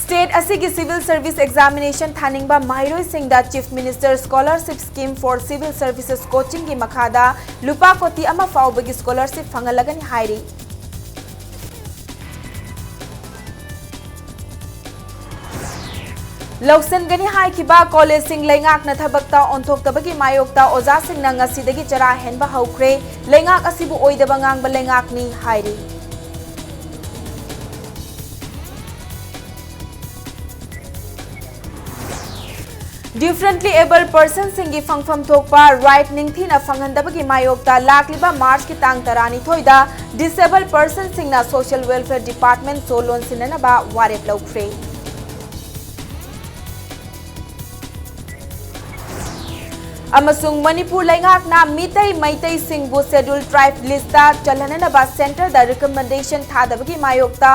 ꯁ꯭ꯇꯦꯠ ꯑꯁꯤꯒꯤ ꯁꯤꯚꯤꯜ ꯁꯔꯚꯤꯁ ꯑꯦꯛꯖꯥꯃꯤꯅꯦꯁꯟ ꯊꯥꯅꯤꯡꯕ ꯃꯍꯩꯔꯣꯏꯁꯤꯡꯗ Chief Minister Scholarship Scheme for Civil Services Coachingꯒꯤ ꯃꯈꯥꯗ ꯂꯨꯄꯥ ꯀꯣꯇꯤ ꯑꯃ ꯐꯥꯎꯕꯒꯤ ꯁ꯭ꯀꯣꯂꯔꯁꯤꯞ ꯐꯪꯍꯜꯂꯒꯅꯤ ꯍꯥꯏꯔꯤ꯫ ꯂꯧꯁꯤꯟꯒꯅꯤ ꯍꯥꯏꯈꯤꯕ ꯀꯣꯂꯦꯖꯁꯤꯡ ꯂꯩꯉꯥꯛꯅ ꯊꯕꯛꯇ ꯑꯣꯟꯊꯣꯛꯇꯕꯒꯤ ꯃꯥꯌꯣꯛꯇ ꯑꯣꯖꯥꯁꯤꯡꯅ ꯉꯁꯤꯗꯒꯤ ꯆꯔꯥ ꯍꯦꯟꯕ ꯍꯧꯈ꯭ꯔꯦ꯫ ꯂꯩꯉꯥꯛ ꯑꯁꯤꯕꯨ ꯑꯣꯏꯗꯕ ꯉꯥꯡꯕ ꯂꯩꯉꯥꯛꯅꯤ ꯍꯥꯏꯔꯤ꯫ Differently abled personꯁꯤꯡꯒꯤ ꯐꯪꯐꯝ ꯊꯣꯛꯄ right ꯅꯤꯡꯊꯤꯅ ꯐꯪꯍꯟꯗꯕꯒꯤ ꯃꯥꯌꯣꯛꯇ ꯂꯥꯛꯂꯤꯕ ꯃꯥꯔꯆꯀꯤ ꯇꯥꯡ ꯇꯔꯥꯅꯤꯊꯣꯏꯗ disabled personꯁꯤꯡꯅ Social Welfare Department ꯁꯣ ꯂꯣꯟꯁꯤꯟꯅꯅꯕ ꯋꯥꯔꯦꯞ ꯂꯧꯈ꯭ꯔꯦ꯫ ꯑꯃꯁꯨꯡ ꯃꯅꯤꯄꯨꯔ ꯂꯩꯉꯥꯛꯅ ꯃꯤꯇꯩ ꯃꯩꯇꯩꯁꯤꯡꯕꯨ Scheduled Tribe listꯇ ꯆꯜꯍꯟꯅꯅꯕ centreꯗ recommendation ꯊꯥꯗꯕꯒꯤ ꯃꯥꯌꯣꯛꯇ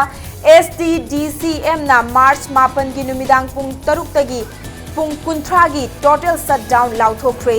STDCMꯅ ꯃꯥꯔꯆ ꯃꯥꯄꯟꯒꯤ ꯅꯨꯃꯤꯗꯥꯡ ꯄꯨꯡ ꯇꯔꯨꯛꯇꯒꯤ ꯄꯨꯡ ꯀꯨꯟꯊ꯭ꯔꯥꯒꯤ total shutdown ꯂꯥꯎꯊꯣꯛꯈ꯭ꯔꯦ꯫